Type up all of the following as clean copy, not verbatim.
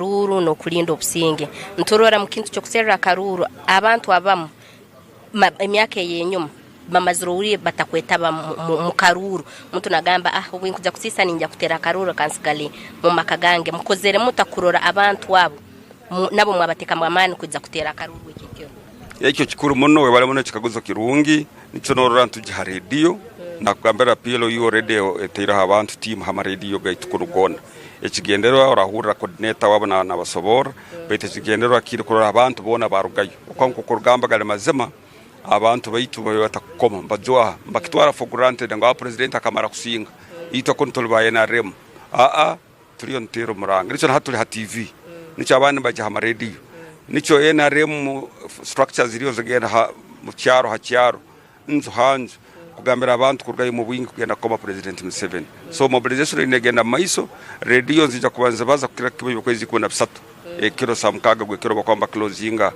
Akaruuru n'okulinda obusinge. Niturora mu kintu ky'okuserra akaruuru, abantu abamu emyaka ey'enyuma bamazire obwire batakwetaba mu karuuru. Omuntu nagamba, ah obunkuja kusiisa ninja kutera akaruuru reka nsigale mu maka gange. Mukozere muta kurora abantu abo nabo mwabatekamu amaani kwija kutera akaruuru eki ekiro? Ekyo kikuru muno, webale muno ekikaguzo kirungi. Nikyo norora nitugya ha rediyo, nakugambira PLU already eteireho abantu tiimu ha marediyo gaitu kunu goona. Ekigendererwa orahurira coordinator wabo nabasoborra, baitu ekigendererwa kiri kurora abantu boona barugayo. Ahabw'okuba nk'oku orikugamba gari mazima, abantu baitu babaire batakukoma, nibajwaha, nibakitwara for granted ngu president akamara kusinga, itwe kunu turi ba nrm. Aa turiyo nituteera omuranga. Nikyo na hati turi ha TV, nikyo abandi nibagya ha marediyo, nikyo nrm structures ziriyo nizigenda omu kyaro ha kyaro. nju ha nju kugambira abantu kurugayo omu bwingi kugenda kukoma Purezidenti Museveni. So mobilization eriyo negenda omu maiso, rediyo nizija kuba nizibaza kukira kimwe eby'okwezi 13 ekiro saaha mukaaga gw'ekiro bakuba nibaclosinga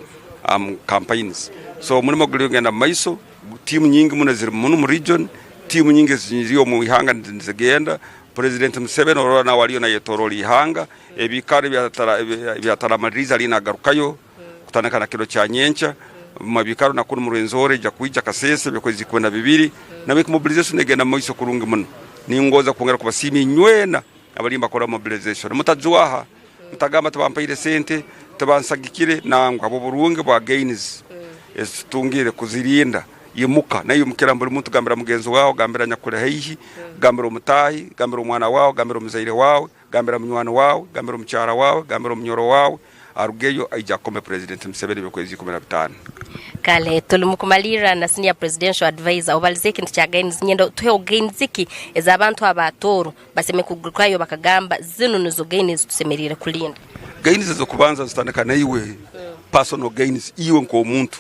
campaigns. So omurimo guriyo nigugenda omu maiso, tiimu nyingi muno ziri muno omu region, tiimu nyingi ziri omu ihanga nizigenda, Purezidenti Museveni orora nawe ariyo nayetoroora ihanga, ebiikaro ebi ataramaririize ariyo nagarukayo. Kutandika na kiro kya nyenkya, omu biikaro na kunu omu Rwenzori eija kwija Kasese eby'okwezi 12. Nahabweki mobilization negenda omu maiso kurungi muno. Ningonza kwongera kubasiima inywena abariyo nibakora mobilization. Mutajwaha, mutagamba tibampaire sente, tibansagikire, nangwa habw'oburungi bwa gains ezi tutungire kuzirinda. Imuka, naiwe imukira buri muntu gambira mugenzi waawe, gambira anyakuri haihi, gambira omutaahi, gambira omwana waawe, gambira omuzaire waawe. Gambira munywani waawe, gambira omukyara waawe, gambira omunyoro waawe arugeyo aije akome Purezidenti Museveni eby'okwezi 15. Kale tuli mukumalirra na Senior Presidential Advisor obalize ekintu kya gains nyenda otuheho gains ki ez'abantu aba Tooro basemeriire kugurukayo bakagamba zinu nizo gain ezitusemeriire kulinda. Gains ez'okubanza nizitandika naiwe personal gains iwe nk'omuntu.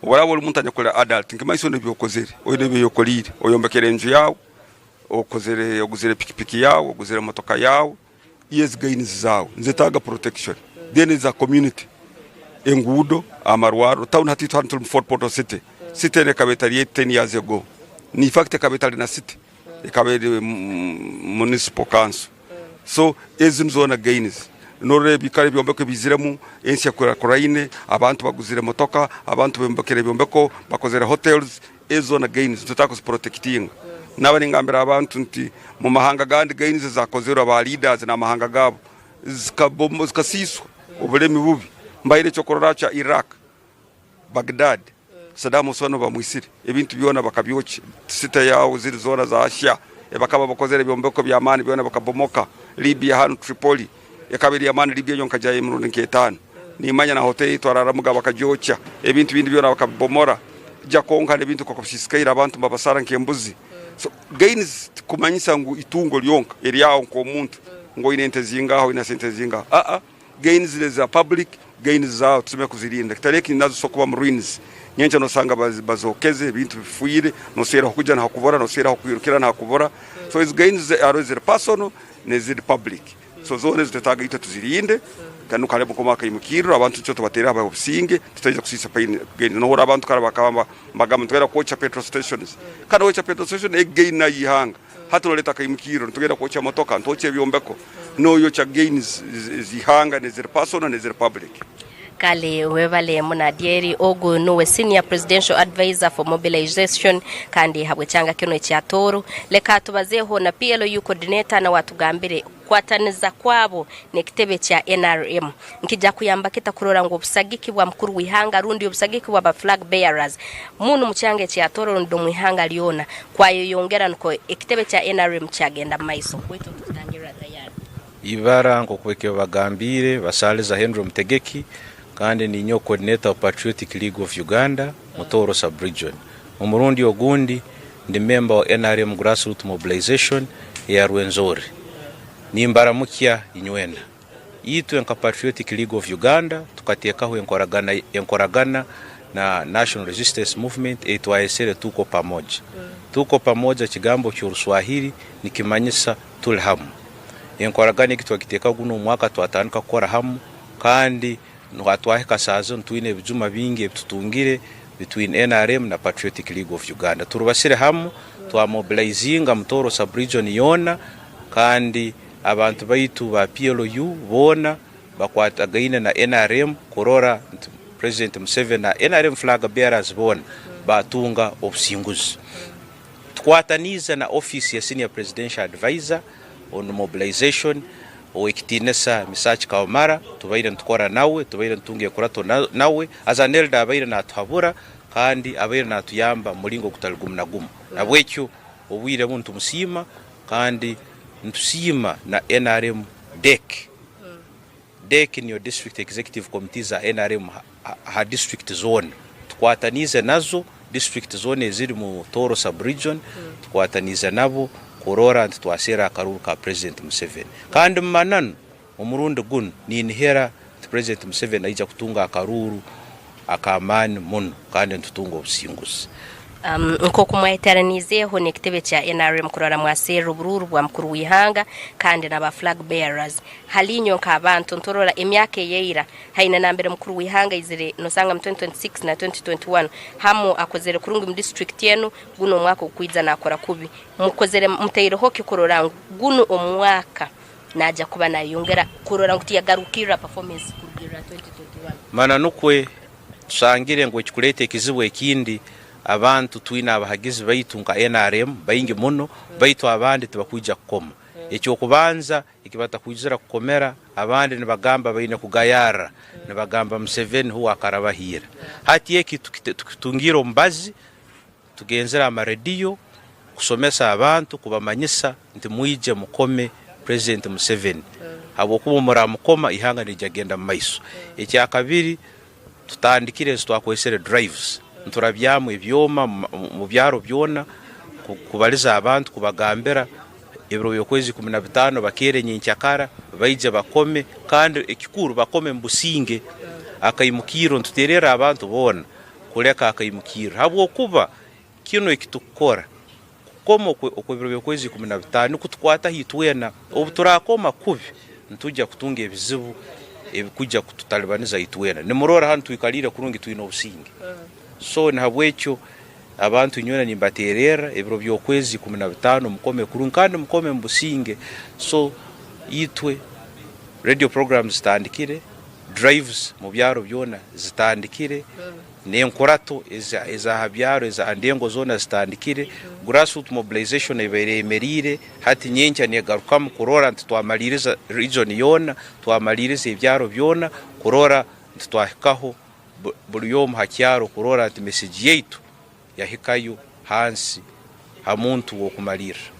Obu oraaba ori muntu anyakuli adult nkimanyisa oine ebi okozere, oine ebi oyekoliire, oyombekere enju yaawe, Okozire, oguzire pikipiki yaawe, oguzire motoka yaawe, ezi gains zaawe nizetaaga protection. Then eza community, enguudo, amarwariro, town hati itwe hanu turi mu Fort Portal city, city enu ekaba etari yaitu ten years ago, in fact ekaba etari na city, ekaba eri municipal council. So ezi zoona gains. Norora ebikaro ebyombeko ebiiziremu, ensi ekuraikuraine, abantu baguzire motoka, abantu bombekere ebyombeko, bakozire hotels, Ezo zoona gains nitwetaaga kuziprotectinga. Naaba ningambira abantu nti mu mahanga agandi gains ezakozirwe aba leaders n'amahanga gaabo zikasiiswa obulemi bubi. Mbahaire ekyokurorraho kya Iraq, Baghdad, Saddam Hussein obu bamwisire ebintu byona bakabyokya, city yaaho ziri zoona zaahya, ebakaba bakozire ebyombeko by'amaani byona bikabomoka. Libya hanu Tripoli ekaba eri y'amaani Libya nyowe nkagyayo emirundi nk'etaano. Nimanya na hoteri ei twararamuga bakagyokya, ebintu bindi byona bakabibomora. Ja kwonka n'ebintu nk'oku bisisikaire abantu nibabasara nk'embuzi. So gains tikumanyisa ngu itungo ryonka eryawe nk'omuntu ngu oine ente zingaha, oine sente zingaha. Aa, gains n'eza public, gains zaawe tusemeriire kuzirinda. Kitari eki nazo zisobola kuba omu ruins. Nyenkya nosanga bazookeze, ebintu bifiire, noseera ah'okuja nihakubura, noseera ah'okwirukira nihakubura. So ezi gains hariho eziri personal n'eziri public. So zoona ezitwetaaga itwe tuzirinde kandi nukwo hariho mukama akaimukirra abantu nikyo tubateereho abahe obusinge tutaija kusiisa pain gain. Nohurra abantu kare bakaba nibagamba nitugenda kwokya petrol stations kandi wayokya petrol station egi gain nayo y'ihanga. Hati noreeta akaimukirro nitugenda kwokya motoka nitwokya ebyombeko noyokya gains z'ihanga n'eziri personal n'eziri public. Kale webale muno Adyeri, ogu nuwe Senior Presidential Advisor for Mobilization kandi habw'ekyanga kinu ekya Tooro. Leka tubazeeho na PLU Coordinator nawe atugambire kukwataniza kwabo n'ekitebe kya nrm nkija kuyamba kita kurora ngu obusagiki bwa mukuru w'ihanga rundi obusagiki bwa ba flag bearers munu mu kyanga ekya Tooro rundi omu ihanga lyona kwayeyongera nukwo ekitebe kya nrm kyagenda mu maiso. Waitu nitukutangirra tayari. Ibara nk'oku bagambiire, Basaaliza Henry Omutegeki kandi niinyowe Coordinator wa Patriotic League of Uganda Mutooro Sub-Region. Omurundi ogundi ndi member wa nrm Grassroot Mobilization eya Rwenzori. Nimbaramukya inywena. Itwe nka Patriotic League of Uganda tukateekaho enkoragana enkoragana na National Resistance Movement ei twayesere Tuko Pamoja. Tuko Pamoja kigambo ky'Oruswahili nikimanyisa turi hamwe. Enkoragana egi twagiteekaho gunu omwaka twatandika kukora hamu kandi twahika saaha zinu twine ebijuma bingi ebi tutungire between nrm na Patriotic League of Uganda. Turubasire hamu twa mobilizinga Mutooro sub-region yoona kandi abantu baitu ba PLU boona. bakwatagaine na nrm kurora nti President Museveni na nrm flag bearers boona baatunga obusinguzi. Tukwataniize na ofiisi ya Senior Presidential Advisor on Mobilization, Ow'ekitiinisa Misach Kawamara, tubaire nitukora nawe, tubaire nitutunga enkurato nawe, as an elder abaire naatuhabura kandi abaire naatuyamba omu muringo gutari gumu na gumu. Nahabwekyo obwire obu nitumusiima kandi nitusiima na nrm Dec. Dec niyo District Executive Committee za nrm aha district zoona. Tukwataniize nazo district zoona eziri mu Tooro sub-region, tukwataniize nabo kurora nti twaseera akaruuru ka President Museveni. Kandi mu mananu omurundi gunu ninihira nti President Museveni naija kutunga akaruuru ak'amaani muno kandi nitutunga obusinguzi. Nk'oku mwayeteraniizeeho n'ekitebe kya nrm kurora mwaserra oburuuru bwa mukuru w'ihanga kandi na ba flag bearers, hali inywe nk'abantu nturora emyaka eyaira haine nambere mukuru w'ihanga aizire nosanga mu 2026 na 2021 hamu akozere kurungi mu disiturikiti enu, gunu omwaka ogukwija nakora kubi. Mukozere mutaireho ki kurora ngu gunu omwaka naija kuba nayeyongera kurora ngu tiyagarukirra performance kurugirra 2021? Mananukwe tusangire ngu ekikuleeta ekizibu ekindi abantu twine abahagizi baitu nka nrm baingi muno baitu abandi tibakwija kukoma. Ekyokubanza ekibatakwijira kukomera abandi nibagamba baine kugayarra nibagamba Museveni huwe akarabahiira. Hati eki tukitungiire omubazi Tugenzire aha marediyo kusomesa abantu kubamanyisa nti mwije mukome President Museveni habwokuba obu muramukoma ihanga nirija kugenda mu maiso. Ekyakabiri tutandikire ezi twakozesere drives niturabyamu ebyoma mu byaro byona kubaliza abantu kubagambira ebiro by'okwezi 15 bakeere nyenkyakara baije bakome kandi ekikuru bakome mu businge. Akaimukiirro nitutererra abantu boona kuleka akaimukirra, habwokuba kinu eki tukukora, kukoma okw'ebiro by'okwezi 15 nikutukwataho itwena. Obu turakoma kubi, nitwija kutunga ebizibu ebikwija kututalibaniza itwena. Nimurora hanu twikaliire kurungi twine obusinge. So nahabwekyo abantu inywena nimbatererra ebiro by'okwezi 15 mukome kurungi kandi mukome omu businge. So itwe radio programs zitandikire. Drives mu byaro byona zitandikire, n'enkurato ez'aha byaro eza ndengo zoona zitandikire. Grassroot mobilization ebaire eyemeriire, hati nyenkya negarukamu kurora nti twamaliiriza region yoona, twamaliiriza ebyaro byona kurora nti twahikaho buri omu ha kyaro kurora nti message yaitu yahikayo hansi ha muntu w'okumalirra.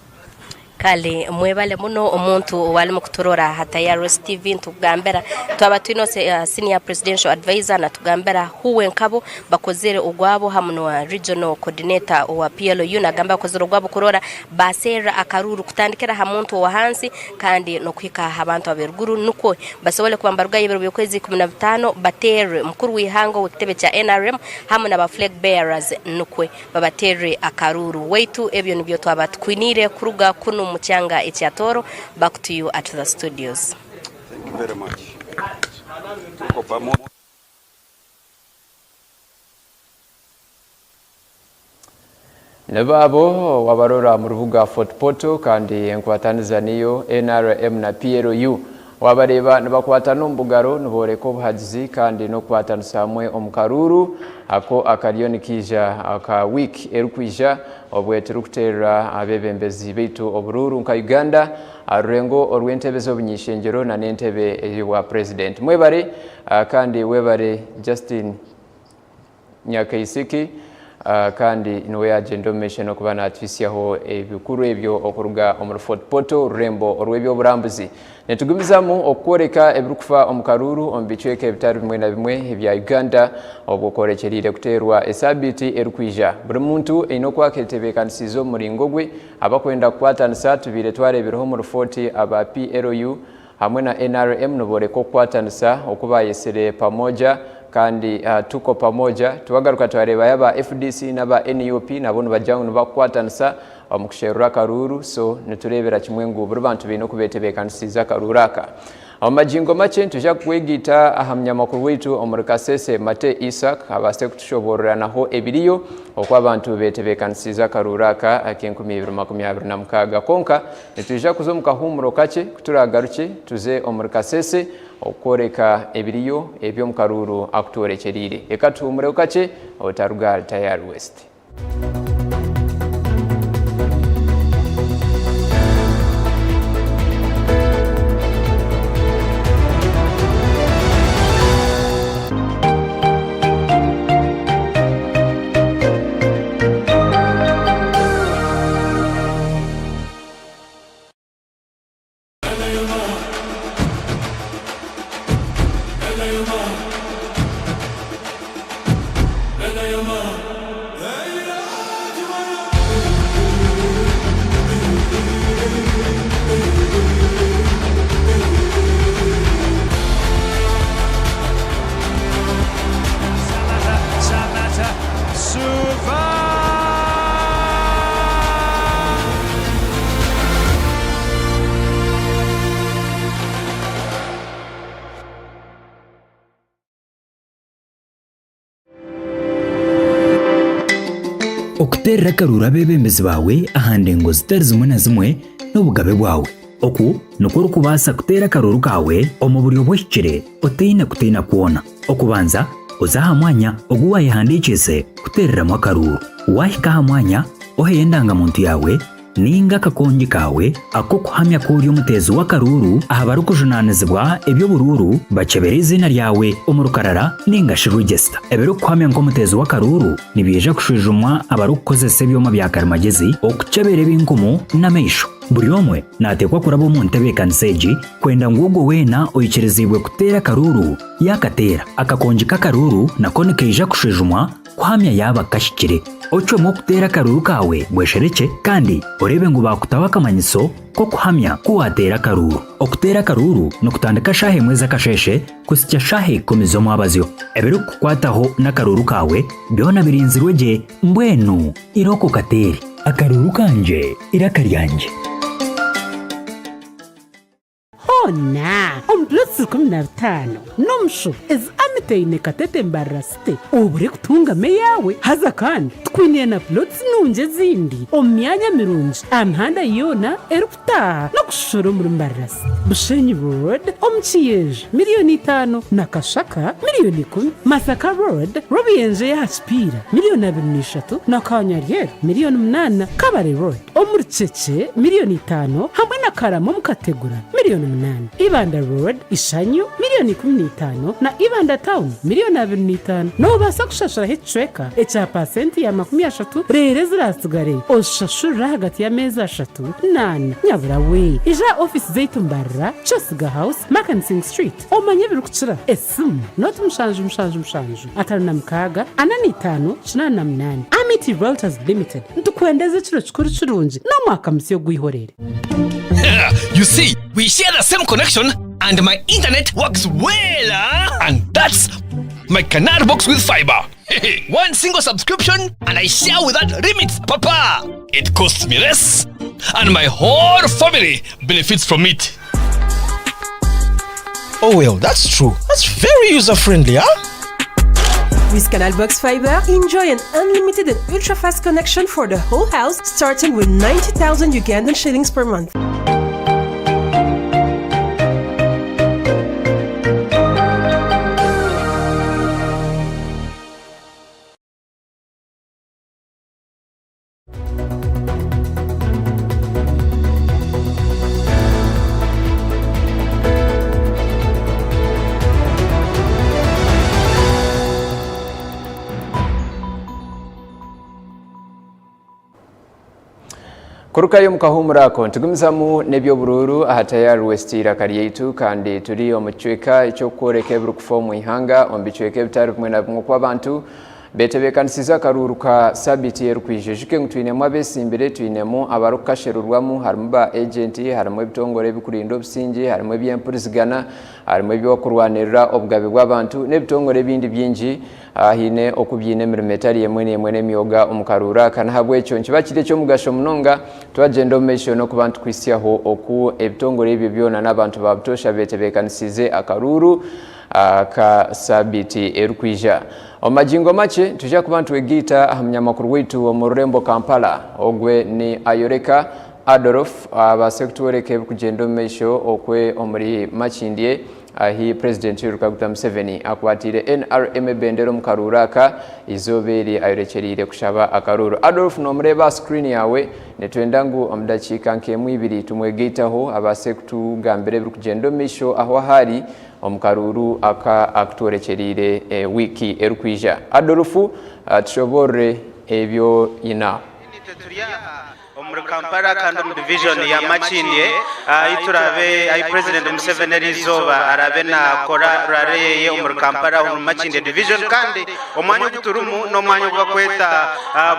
Kale mwebale muno omuntu owalimu kuturora ha Tayaresi TV nitukugambira twaba twine ose senior presidential advisor natugambira huwe nkabo bakozere ogwabo hamu na regional coordinator owa PLU nagamba bakozere ogwabo kurora baserra akaruru kutandikira ha muntu owa hansi kandi nokuhika ha bantu aberuguru nukwo basobole kuba nibarugayo ebiro byokwezi 15 baterre mukuru w'ihanga owekitebe kya nrm hamu na ba flag bearers nukwe babaterre akaruuru. Waitu ebyo nibyo twaba tukwiniire kuruga kunu mu kyanga ekya Tooro. Back to you at the studios. Thank you very much. Tuko pamoja. Nibo abo wabarora omu rubuga Fort Portal kandi enkwataniza niyo nrm na PLU. Wabareeba nibakwatana omu bugaro niboreka obuhagizi kandi n'okukwatanisa hamwe omu karuuru ako akariyo nikaija aka wiiki erikwija obwe turikuteerera abebembezi baitu oburuuru nka Uganda aha rurengo orw'entebe z'obuny'ishengyero na n'entebe ey'obwa Purezidenti. Mwebare kandi webare Justine Nyakaisiki kandi niwe yaagyenda omu maisho n'okuba naatuhitsyaho ebikuru ebyo okuruga omuri Fort Portal orurembo orw'eby'oburambuzi. Nitugumizamu okukworeka ebirikufa omu karuuru omu bicweka ebitari bimwe na bimwe ebya Uganda obwo kworekyereire kuteerwa esaabiiti erikwija. Buri muntu aine oku aketebeekanisiize omu muringo gwe. Abakwenda kukwatanisa tubaire twareebireho omuri Fort aba PLU hamwe na nrm niboreka okukwatanisa oku bayetsire Pamoja kandi Tuko Pamoja. Twagaruka twareebayo aba FDC n'aba NUP nabo nibagira ngu nibakukwatanisa omu kusherura akaruuru so nitureebera kimwe ngu buri bantu baine oku betebeekanisiize akaruuru aka. Omu magingo makye nitwija kwegaita aha munyamakuru waitu omuri Kasese Mate Isaac abaase kutushoboorora naho ebiriyo oku abantu betebeekanisiize akaruuru aka ak'enkumi ibiri makumi abiri na mukaaga. Kwonka Nitwija kuza omu kahuumuro kakye, ku turaagarukye tuze omuri Kasese. okworeka ebiriyo eby'omu karuuru akutworekyereire. Reka tuhumureho kakye otaruga ahari Tayari West. Okuteerera akaruuru abeebembezi baawe aha ndengo zitari zimwe na zimwe n'obugabe bwawe. Oku nikwo orikubaasa kuteera akaruuru kaawe omu buryo buhikire otaine kutiina kwona. Okubanza, oze aha mwanya ogu waayehandiikiise kuteereramu akaruuru. Waahika aha mwanya, oheyo endangamuntu yaawe nainga akakongi kaawe ak'okuhamya ku ori omuteezi w'akaruuru aha barikujunaanizibwa eby'oburuuru bakyebere eiziina ryawe omu rukarara nainga shi register. Ebirikukuhamya nk'omuteezi w'akaruuru nibiija kushwijumwa abarikukozesa ebyoma bya karimagyezi okukyebera ebinkumu n'amaisho. Buri omwe naateekwa kuraba omu ntebeekanisa egi kwenda ngu ogwo weena oikiriziibwe kuteera akaruuru yaakateera. Akakongi k'akaruuru nako nikaija kushwijumwa kuhamya yaaba kahikire. Ocwemu okuteera akaruuru kaawe bwesherekye kandi oreebe ngu baakutaho akamanyiso k'okuhamya ku waateera akaruuru. Okuteera akaruuru nikutandika shaaha emwe z'akasheeshe kuhitsya shaaha ikumi z'omwabazyo. Ebirikukukwataho n'akaruuru kaawe byona birinzirwe gye. Mbwenu irooko okateere. Akaruuru kangye, eiraka ryangye. Hoona omu plots 15 n'omusho ezi Amity Katete Mbarara City obure kutungamu eyaawe. Haza kandi tukwiniire na plots nungi ezindi omu myanya mirungi aha mihanda yoona erikutaaha n'okushushura omuri Mbarara City. Bushenyi Road omu Kiyenje miriyoni itaano na Kashaka miriyoni ikumi, Masaka Road Rwobuyenje ey'aha Kipiira miriyoni abiri na ishatu na Kanyaryeru miriyoni munaana, Kabale Road Omuri Kyekye, miriyoni itaano hamwe na Karama omu Kategura, miriyoni munaana. Ibanda Road, Ishanyu, miriyoni 15 na Ibanda Town, miriyoni 25. Noobaasa kushashuraho ekicweka ekya paasenti ya 30 reero eziraatsigare ozishashurire ahagati y'ameezi ashatu n'ana. Nyabura we! Ija aha ofiisi zaitu Mbarara, Kyosiga House, Makansing Street. Omanye ebirikukira. Esimu, noti mushanju mushanju mushanju, 56, 45, 88. Amity Realtors Limited, nitukwendeza ekiro kikuru kirungi n'omwaka musya ogw'eihorere. You see, we share the same connection and my internet works well. And that's my Canal Box with fiber. One single subscription and I share without limits, Papa. It costs me less and my whole family benefits from it. Oh well, that's true. That's very user friendly, huh? With Canalbox Fiber, enjoy an unlimited and ultra-fast connection for the whole house, starting with 90,000 Ugandan shillings per month. Kurukayo omu kahuumuro ako nitugumizamu n'eby'oburuuru aha Tayari West eiraka ryaitu kandi turi omu kicweka eky'okworeka ebirikufa omu ihanga omu bicweka ebitari bimwe na bimwe oku abantu Betebeekanisize akaruuru ka sabiiti erikwija. Ijuke ngu twinemu abeesimbire, twinemu abarikukasherurwamu, harimu ba ejenti, harimu ebitongore ebirikurinda obusingye, harimu eby'empurizigana, harimu eby'okurwanirira obugabe bw'abantu n'ebitongore ebindi bingi. Haine oku biine emirimo etari emwe n'emwe n'emyoga omu karuuru aka. N'ahabw'ekyo nikiba kiri eky'omugasho munonga twagyenda omu maisho n'okuba nitukuhitsyaho oku ebitongore ebyo byona n'abantu ba butoosha betebeekanisiize akaruuru aka sabiiti erikwija. Omu magingo makye, nitwija kuba nitwegaita aha munyamakuru waitu omu rurembo Kampala. Ogwe ni Ayoreka Adolf abaase kutworeka ebirikugyenda omu maisho okwe omuri Makindye. ahi Purezidenti Yoweri Kaguta Museveni akwatiire NRM ebendera omu karuuru aka eizooba eri ayorekyereire kushaba akaruuru. Adolf nomureeba aha screen yaawe, nitwenda ngu omu dakiika nk'emwe ibiri tumwegaitaho abaase kutugambira ebirikugyenda omu maisho ahu ahaari omu karuuru aka akutworekyereire wiiki erikwija. Adolf tushoboorore ebi oine. Itwe turi aha omuri Kampala kandi omu division ya Makindye ahi turaabe ahi President Museveni eriizooba araabe naakora rally yeye omuri Kampala omuri Makindye division kandi omwanya ogu turimu n'omwanya ogu bakweta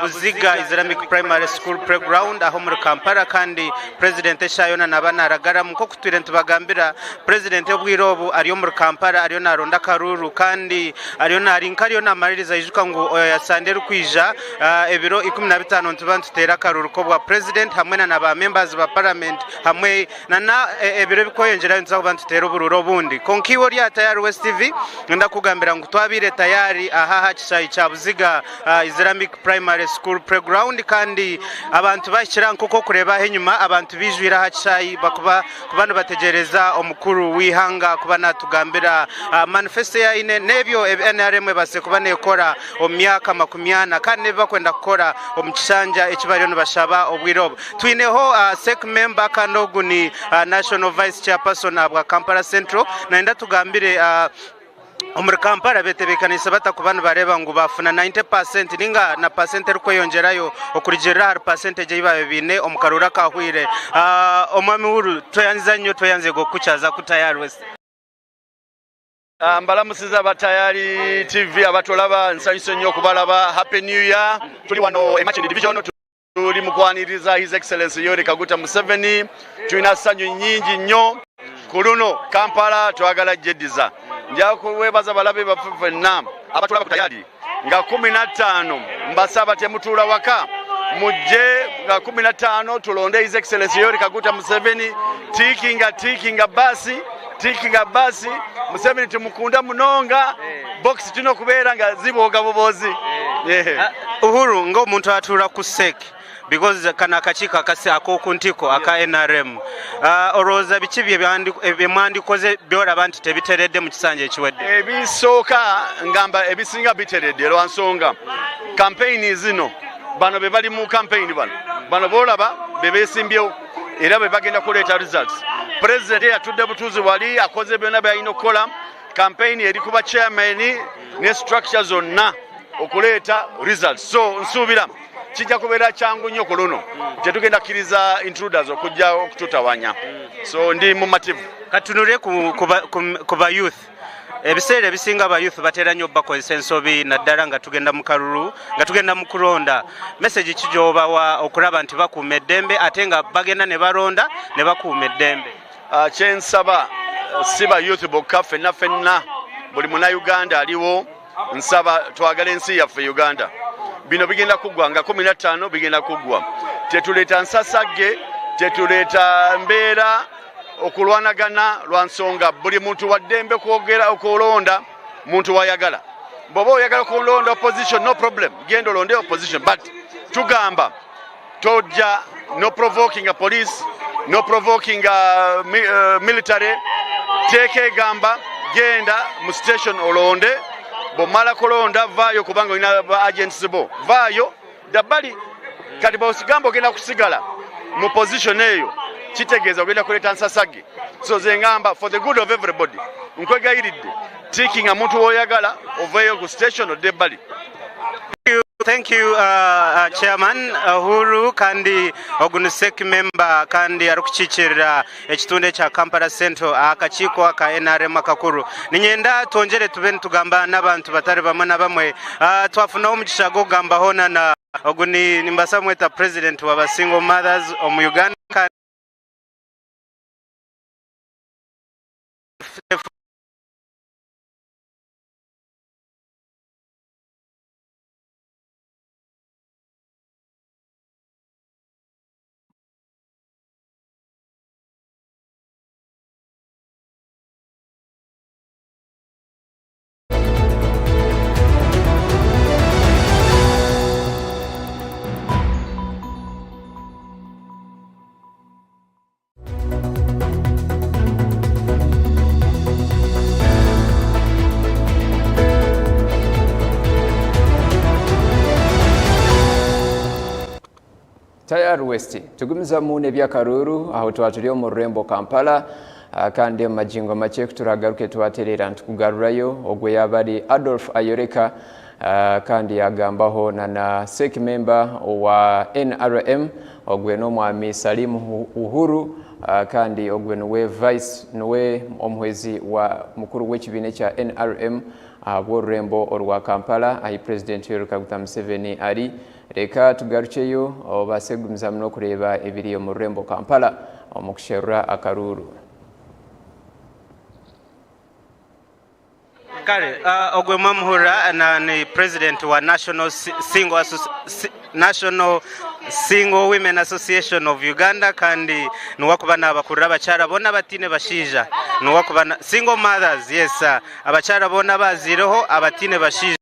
Buziga Islamic Primary School playground aha omuri Kampala kandi President eshaaha yoona naaba naaragaramu nk'oku tutwire nitubagambira President obwire obu ari omuri Kampala ariyo naaronda akaruuru kandi ariyo nari nk'ariyo naamaririza ijuka ngu Sande erikwija Ebiro 15 nituba nituteera akaruuru k'obwa President hamwe na ba members ba parliament hamwe na ebiro ebikweyongyerayo nituza kuba nituteera oburuuru obundi. Kwonka iwe ori aha Tayari West TV niinyenda kukugambira ngu twabaire tayari aha aha kishaayi kya Buziga Islamic Primary School Playground kandi abantu bahikire aha nk'oku orikureeba aha enyima abantu baijwire aha kishaayi bakuba kuba nibategyereza omukuru w'eihanga kuba natugambira manifesto ei aine n'ebyo ebi NRM ebaasire kuba neekora omu myaka 40 kandi n'ebi barikwenda kukora omu kishangya eki bariyo nibashaba obwire obu. Twineho CEC member kandi ogu ni National Vice Chairperson ahabwa Kampala Central nayenda atugambire omuri Kampala betebeekaniise bata kuba nibareeba ngu baafuna 90 per cent ninga na percent erikweyongyerayo okurugiirira ahari percentage ei baabaire baine omu karuuru akaahweire. Omwami Uhuru tweyanziza nnyo tweyanzeege kukukyaza ku Tayari West. Mbalamusiza aba Tayari TV abatulaba, nsanyuse nnyo okubalaba. Happy New Year. Tuli wano e Makindye Division tuli mu kwaniriza His Excellency Yoweri Kaguta Museveni. Tulina ssanyu nnyingi nnyo ku luno Kampala twagala jediza. Nja kuwebaza balabe baffe ffenna abatulaba ku Tayari nga 15 mbasaba temutuula waka mujje nga 15 tulonde His Excellency Yoweri Kaguta Museveni tiikinga tiikinga baasi tiikinga baasi Museveni tumukunda munonga box tulina okubeera nga zibooga buboozi. Uhuru ng'omuntu atuura ku CEC because kano akakiiko akasi ak'oku ntiko aka NRM olowooza biki bye mwandikoze by'oraba nti tebiteredde mu kisanja ekiwedde? Ebisooka ngamba ebisinga biteredde lwa nsonga kampeyini zino bano be bali mu kampeyini bano bano boolaba be beesimbyewo era be bagenda kuleeta results. Pulezidenti yatudde butuuzi wali akoze byonna by'alina okukola, kampeyini eri ku ba chairman ne structure zonna okuleeta results. So nsuubira kijja kubeera kyangu nnyo ku luno, tetugenda kukkiriza intruders okujja okututawanya, so ndi mumativu. Katunule ku ba youth. Ebiseera ebisinga aba youth batera nnyo bakozesa ensobi naddala nga tugenda mu kalulu, nga tugenda mu kulonda. Message ki gy'obawa okulaba nti bakuuma eddembe ate nga bagenda ne balonda ne bakuuma eddembe? Kyensaba si ba youth bokka, ffenna ffenna buli munnayuganda aliwo nsaba twagala ensi yaffe Uganda. Bino bigenda kuggwa nga 15 bigenda kuggwa. Tetuleeta nsasagge, tetuleeta mbeera okulwanagana lwa nsonga. Buli muntu wa ddembe kwogera okulonda muntu wayagala. Bw'oba oyagala kulonda opposition, no problem, genda olonde opposition, but tugamba tojja no provoking a police, no provoking a military. Teeka egamba genda mu station olonde, bw'omala kulonda vaayo kubanga olina ba agents bo, vaayo dabbali. Kati bw'osigamba ogenda kusigala mu position eyo kitegeeza ogenda kuleeta nsasage. So ze ngamba for the good of everybody, nkwegayiridde tiikinga muntu w'oyagala oveeyo ku station odde ebbali. Thank you Chairman Uhuru kandi ogu ni CEC member kandi arikukiikirira ekitundu ekya Kampala Central aha kakiiko aka NRM akakuru. Niinyenda twongyere tube nitugamba n'abantu batari bamwe na bamwe. Twafunaho omugisha gw'okugambaho na ogu ni nimbaasa kumweta president wa ba single mothers omu Uganda kandi Tayari West tugumizamu n'eby'akaruuru aho twaba turi omu rurembo Kampala kandi omu magingo makye kuturagaruke twatereera nitukugarurayo ogwo yaaba ari Adolf Ayoreka kandi yagambaho na na sec member owa NRM ogwe n'omwami Salim Uhuru kandi ogwe niwe vice niwe omuhwezi wa mukuru w'ekibiina ekya NRM ahabw'orurembo orwa Kampala ahi Purezidenti Yoweri Kaguta Museveni ari. Reka tugarukyeyo obaase kugumizamu n'okureeba ebiri omu rurembo Kampala omu kusherura akaruuru. Kale ogwe mwamuhurira na ni president wa National Single National Single Women Association of Uganda kandi niwe akuba nabakurira abakyara boona abataine bashaija niwe akuba na single mothers yes abakyara boona abaziireho abataine bashaija.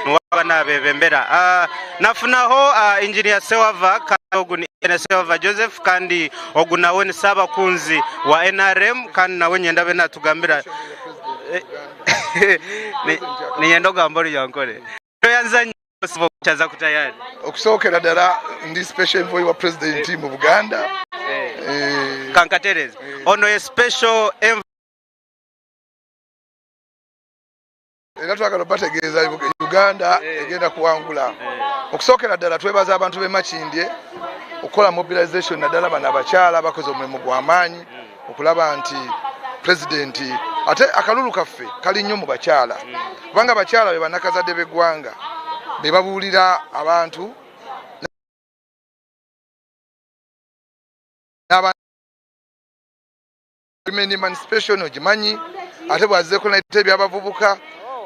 Niwe aba nabebembera. Nafunaho Engineer Ssewava kandi ogu ni Engineer Ssewava Joseph kandi ogu nawe ni Ssaabakunzi wa nrm kandi nawe niinyenda abe natugambira niinyenda ogambe Orunyankore. Okusookera ddala ndi Special Envoy wa Pulezidenti mu Buganda. Kankatereeze. Ono ye Special Envoy. Era twagala obategeeza Uganda egenda kuwangula. Okusookera ddala twebaza abantu b'e Makindye okukola mobilization naddala bano abakyala bakoze omulimu gwa maanyi okulaba nti pulezidenti ate akalulu kaffe kali nnyo mu bakyala kubanga abakyala be bannakazadde b'eggwanga be babuulira abantu Women Emancipation ogimanyi ate bwazzeeko naleeta ebyabavubuka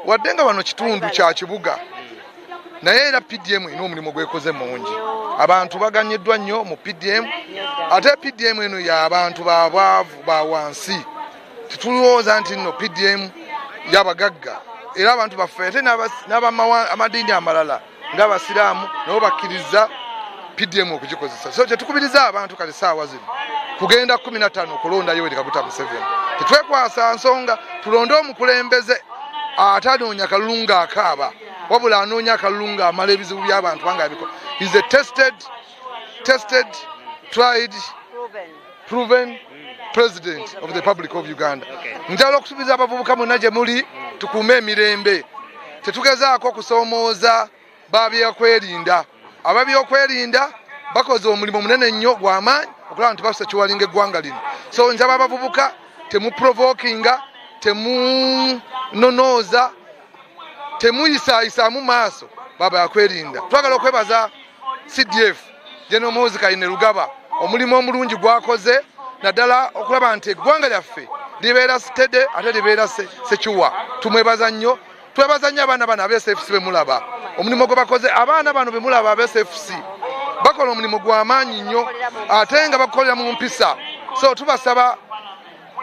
wadde nga wano kitundu kya kibuga naye era PDM erina omulimu gwekoze mungi abantu baganyiddwa nnyo mu PDM ate PDM eno y'abantu babwavu ba wansi tetulowooza nti nno PDM y'abagagga era abantu baffe ate n'abamadiini amalala ng'abasiraamu nabo bakkiriza PDM okugikozesa so kyetukubiriza abantu kati saawa zino kugenda 15 okulonda Yoweri Kaguta Museveni tetwekwasa nsonga tulonde omukulembeze atanoonya kalulu ng'akaaba wabula anoonya akalulu ng'amala ebizibu by'abantu kubanga abikola is a tested tested tried proven president of the republic of Uganda. Njagala okusuubiza abavubuka mwena gye muli tukuume emirembe. Tetugezaako kusoomooza babyakwerinda. Ababyokwerinda bakoze omulimu munene nnyo gw'amaanyi okulaba nti basekiwalinga eggwanga lino. So njaba abavubuka temuprovokinga, temunonooza, temuyisaayisaamu maaso babakwerinda. Twagala okwebaza CDF General Muhoozi Kainerugaba omulimu omulungi gwakoze naddala okulaba nti eggwanga lyaffe libeera steady ate libeera secure. Tumwebaza nnyo, twebaza nnyo abaana bano aba SFC bemulaba omulimu gwe bakoze. Abaana bano bemulaba aba SFC bakola omulimu gwa maanyi nnyo ate nga bakukolera mu mpisa, so tubasaba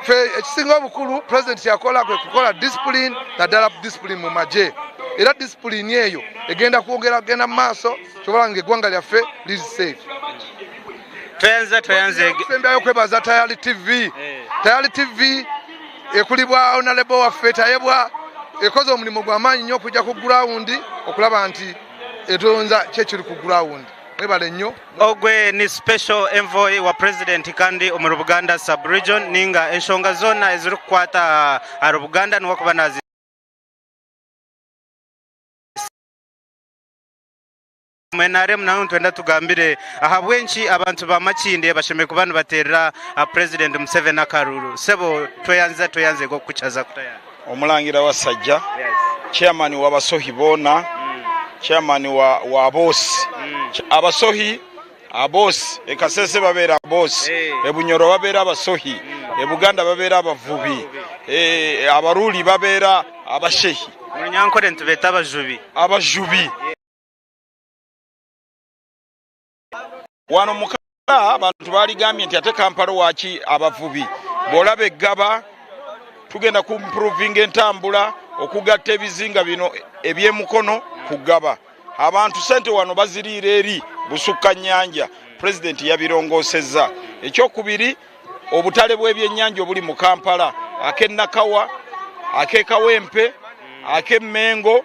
Ffe ekisinga obukulu pulezidenti kyeyakola kwe kukola discipline naddala discipline mu magye era discipline eyo egenda kwongera kugenda mu maaso kyobola nga eggwanga lyaffe liri safe. Tweyanze tweyanze Sembyayo kwebaza Tayali TV. Eh. Tayali TV ekulibwa honorable waffe Tayebwa ekoze omulimu gwa maanyi nnyo okujja ku ground okulaba nti etonza kyekiri ku ground. Mwebale nnyo. Ogwe ni Special Envoy wa President kandi omuri Buganda Sub Region ninga enshonga zoona ezirikukwata ahari Buganda niwe akuba nazi NRM nawe nitwenda tugambire ahabw'enki abantu ba Makindye bashemereire kuba nibateerera President Museveni akaruuru. Sebo tweyanziza tweyanzeege okukukyaza kutayari. Omulangira Wasajja, chairman wa basohi boona, chairman wa wa bosi. Abasohi abosi e Kasese babeera abosi, e Bunyoro babeera abasohi, e Buganda babeera abavubi, e Abaruuli babeera abashehi. Mu Runyankore nitubeeta abajubi. Abajubi. Wano mu Kampala abantu baligambye nti ate Kampala waki abavubi bw'olaba eggaba tugenda ku improvinga entambula okugatta ebizinga bino eby'emukono ku ggaba abantu sente wano baziriira eri busukka nnyanja pulezidenti yabirongoosezza ekyokubiri obutale bw'ebyennyanja obuli mu Kampala ak'e Nakawa ak'e Kawempe ak'e Mengo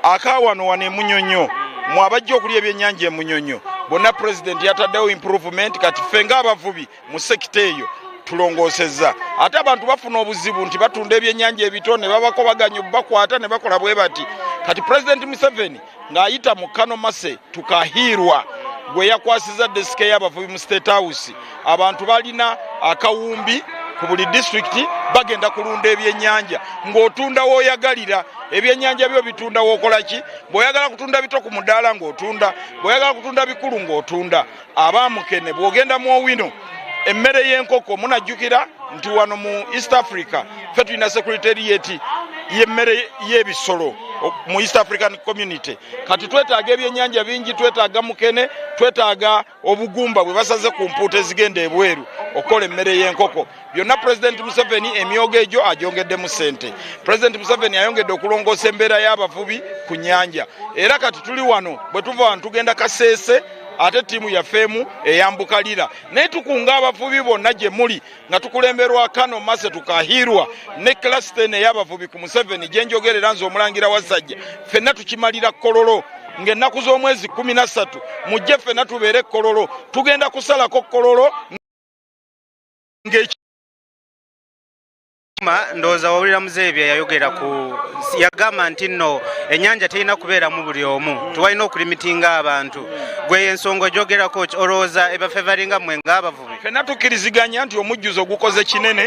aka wano wano emunyonyo mwe abajja okulya ebyennyanja emunyonyo Bonna Pulezidenti yataddewo improvement kati ffe ng'abavubi mu sekita eyo tulongoosezza. Ate abantu bafuna obuzibu nti batunda ebyennyanja ebito ne babakobaganya obubakwata ne bakola bwe bati. Kati Pulezidenti Museveni ng'ayita mu Kano Mercy Tukahirwa gwe yakwasiza desike y'abavubi mu State House, abantu balina akawumbi ku buli disitulikiti bagenda kulunda ebyennyanja ng'otunda w'oyagalira ebyennyanja byo bitunda w'okola ki bw'oyagala kutunda bito ku mudaala ng'otunda bw'oyagala kutunda bikulu ng'otunda abamukene bw'ogenda mu owino emmere y'enkoko munajjukira nti wano mu East Africa ffe tulina secretariat y'emmere y'ebisolo mu East African Community kati twetaaga ebyennyanja bingi twetaaga mukene twetaaga obugumba bwe basaze ku mpuuta ezigenda ebweru okukola emmere y'enkoko byonna Pulezidenti Museveni emyogo egyo agyongeddemu ssente. Pulezidenti Museveni ayongedde okulongoosa embeera y'abavubi ku nnyanja era kati tuli wano bwe tuva wano tugenda Kasese ate ttiimu yaffe emu eyambuka Lira naye tukunga abavubi bonna gye muli nga tukulemberwa Kano Mercy Tukahirwa ne kilasita eno ey'abavubi ku Museveni gye njogerera nze omulangira Wasajja ffenna tukimalira Kololo ng'ennaku z'omwezi 13 mujje ffenna tubeere Kololo tugenda kusalako Kololo Ndowooza wawulira muzeeyi bye yayogera ku yagamba nti nno ennyanja terina kubeeramu buli omu tiwalina okulimitinga abantu gwe ensonga ogyogerako ki olowooza ebafevaringa mmwe ng'abavubi Ffenna tukkiriziganya nti omujjuzo gukoze kinene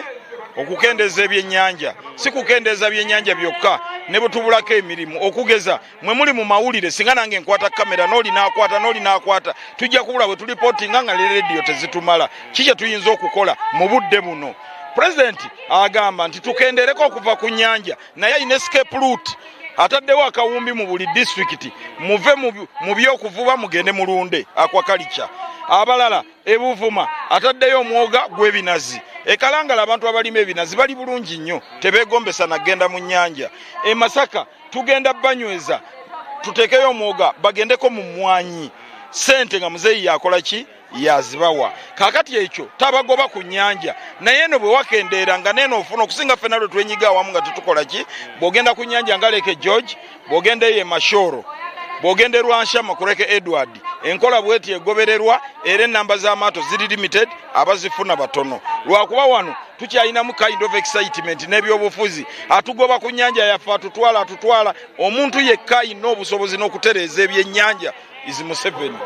okukendeeza ebyennyanja si kukendeeza byennyanja byokka ne bwe tubulako emirimu okugeza mwe muli mu mawulire singa nange nkwata kamera n'oli n'akwata n'oli n'akwata tujja kubula bwe tulipootinga nga ne rediyo tezitumala ki kye tuyinza okukola mu budde buno pulezidenti agamba nti tukendereko okuva ku nnyanja naye alina escape route ataddewo akawumbi mu buli disitulikiti muve mu by'okuvuba mugende mulunde aquaculture abalala E Buvuma ataddeyo omwoga gw'ebinazi. E Kalangala abantu abalima ebinazi bali bulungi nnyo tebeegombesa na kugenda mu nnyanja. E Masaka tugenda banyweza tuteekeyo omwoga bagendeko mu mmwanyi. Ssente nga muzeeyi yakola ki yazibawa. Kaakati ekyo tabagoba ku nnyanja naye eno bwe wakendeera nga neeno ofuna okusinga ffenna lwe twenyiga awamu nga tetukola ki bw'ogenda ku nnyanja nga Lake George bw'ogenda eyo e Mashoro bw'ogenda e Lwanshama ku Lake Edward enkola bweti egobererwa era ennamba z'amaato ziri limited abazifuna batono lwakuba wano tukyalinamu kind of excitement n'ebyobufuzi atugoba ku nnyanja yaffe atutwala atutwala omuntu yekka alina obusobozi n'okutereeza ebyennyanja is Museveni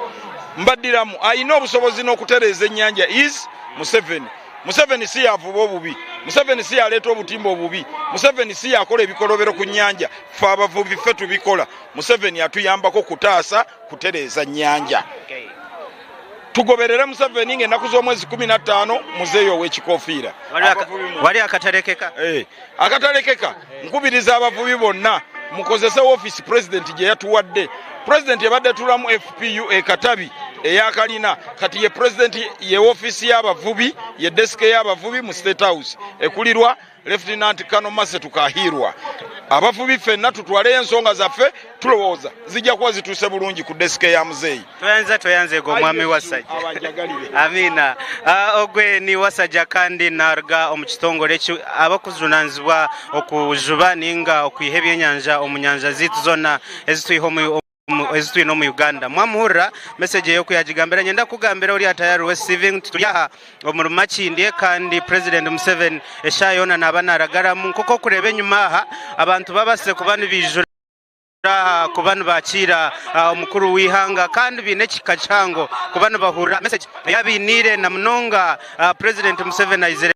mbaddiramu alina obusobozi n'okutereeza ennyanja is Museveni Museveni si yavuba obubi, Museveni si yaleeta obutimba obubi, Museveni si yakola ebikolobero ku nnyanja. Ffe abavubi ffe tubikola. Museveni atuyambako kutaasa kutereeza nnyanja. Tugoberere Museveni ng'ennaku z'omwezi 15 muzeeyo ow'ekikofiira. Wali akatalekeka? Eh, akatalekeka. Nkubiriza abavubi bonna mukozese woofiisi pulezidenti gye yatuwadde. Pulezidenti ebadde tulamu FPU e Katabi eyakalina kati ye pulezidenti ye woofiisi y'abavubi ye desike y'abavubi mu State House ekulirwa Lieutenant Colonel Mercy Tukahirwa. Abavubi ffenna tutwaleyo ensonga zaffe tulowooza zijja kuba zituuse bulungi ku desike ya muzeeyi. Tweyanza tweyanzega omwami Wasajja. Amiina. Ah, ogwe ni Wasajja kandi naruga omu kitongore eki abakujunanizibwa okujuba ninga okwiha ebyenyanja omu nyanja zaitu zona ezitwiha omu ezitwine omu Uganda. Mwamuhurira message eyo kuyagigambira nyenda kugambira ori atayari receiving nti turi aha omuri Makindye kandi President Museveni eshaaha yoona naaba naragaramu nk'oku orikureeba enyima aha abantu babasize kuba nibaijura aha kuba nibakiira omukuru w'eihanga kandi baine ekihika kihango kuba nibahurira message ei abainiire na munonga President Museveni aizire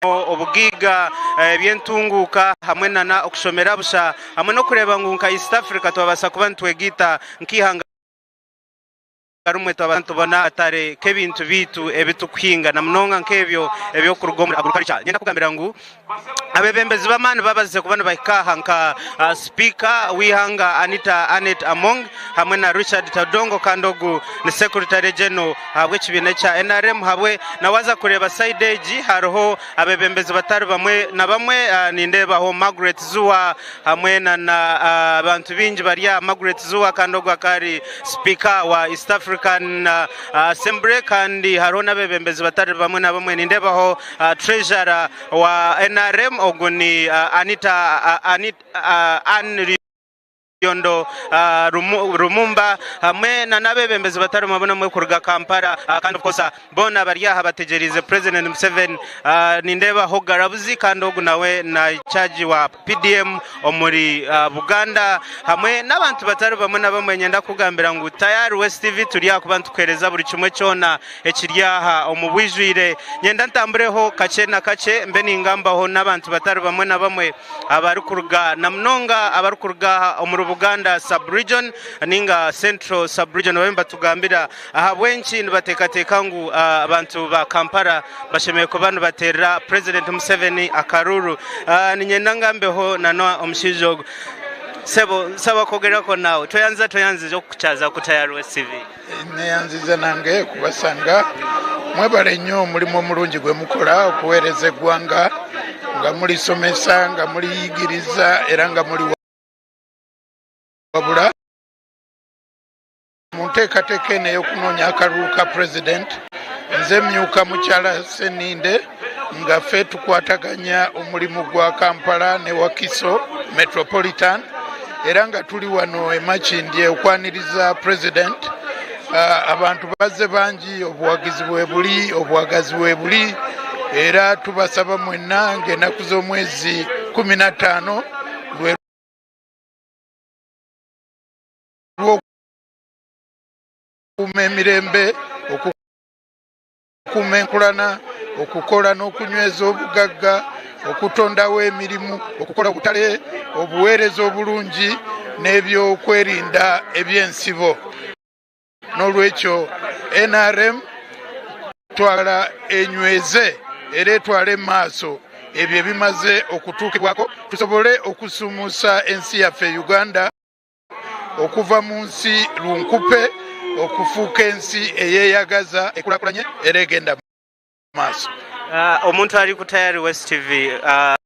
obugaiga, eby'entunguuka hamwe nana okushomera busha hamwe n'okureeba ngu nka East Africa twabaasa kuba nitwegaita nk'eihanga rimwe twaba nitubona akatare k'ebintu byaitu ebi turikuhinga na munonga nk'ebyo ebirikuruga omuri agriculture. Niinyenda kukugambira ngu abeebembezi b'amaani babazize kuba nibahika aha nka Sipiika w'eihanga Anita Annet Among hamwe na Richard Todongo kandi ogu ni Secretary General ahabw'ekibiina ekya NRM habwe na waaza kureeba sayidi egi hariho abeebembezi batari bamwe na bamwe nindeebaho Margaret Zziwa hamwe nana abantu baingi bari aha Margaret Zziwa kandi ogwo akaba ari sipiika wa East African Assembly kandi hariho n'abeebembezi batari bamwe na bamwe nindeebaho Treasurer wa NRM ogu ni Anita Ann. Yondo Lumumba hamwe na n'abebembezi batari bamwe na bamwe kuruga Kampala kandi of course boona bari aha bategyereize President Museveni. Nindeebaho Garabuzi kandi ogu nawe na charge wa PDM omuri Buganda hamwe n'abantu batari bamwe na bamwe. Niinyenda kukugambira ngu Tayari West TV turi aha kuba nitukuheereza buri kimwe kyona ekiri aha omu bwijwire. Niinyenda ntambureho kakye na kakye mbe ningambaho n'abantu batari bamwe na bamwe. abarikuruga na munonga abarikuruga omuri Buganda sub-region ninga Central sub-region babe nibatugambira ahabw'enki nibateekateeka ngu abantu ba Kampala bashemereire kuba nibateerera President Museveni akaruuru. Niinyenda ngambeho na omushaija ogu. Sebo nsaba kwogerako naawe. Tweyanza tweyanzize okukukyaza Kutayari West TV. Neyanziza nange kubasanga. Mwebale nnyo omulimu omulungi gwe mukola okuweereza eggwanga nga mulisomesa, nga muliyigiriza era nga muliwabula mu nteekateeka eno ey'okunoonya akalulu ka President. Nze myuka mukyala Sseninde nga ffe tukwataganya omulimu gwa Kampala ne Wakiso Metropolitan. Era nga tuli wano e Makindye okwaniriza President. Abantu bazze bangi, obuwagizi bwebuli, obwagazi bwebuli, era tubasaba mwenna ng'enaku z'omwezi 15 lwe lw'okukuuma emirembe, okukuuma enkulana, okukola n'okunyweza obugagga, okutondawo emirimu, okukola obutale, obuweereza obulungi n'ebyokwerinda eby'ensibo. N'olwekyo nrm twagala enyweze era etwale mu maaso ebyo ebimaze okutuukibwako tusobole okusuumuusa ensi yaffe Uganda. okuva mu nsi lunkupe okufuuka ensi eyeyagaza ekulakulanye era egenda maaso. Ah, omuntu ali ku Tayari West TV ah,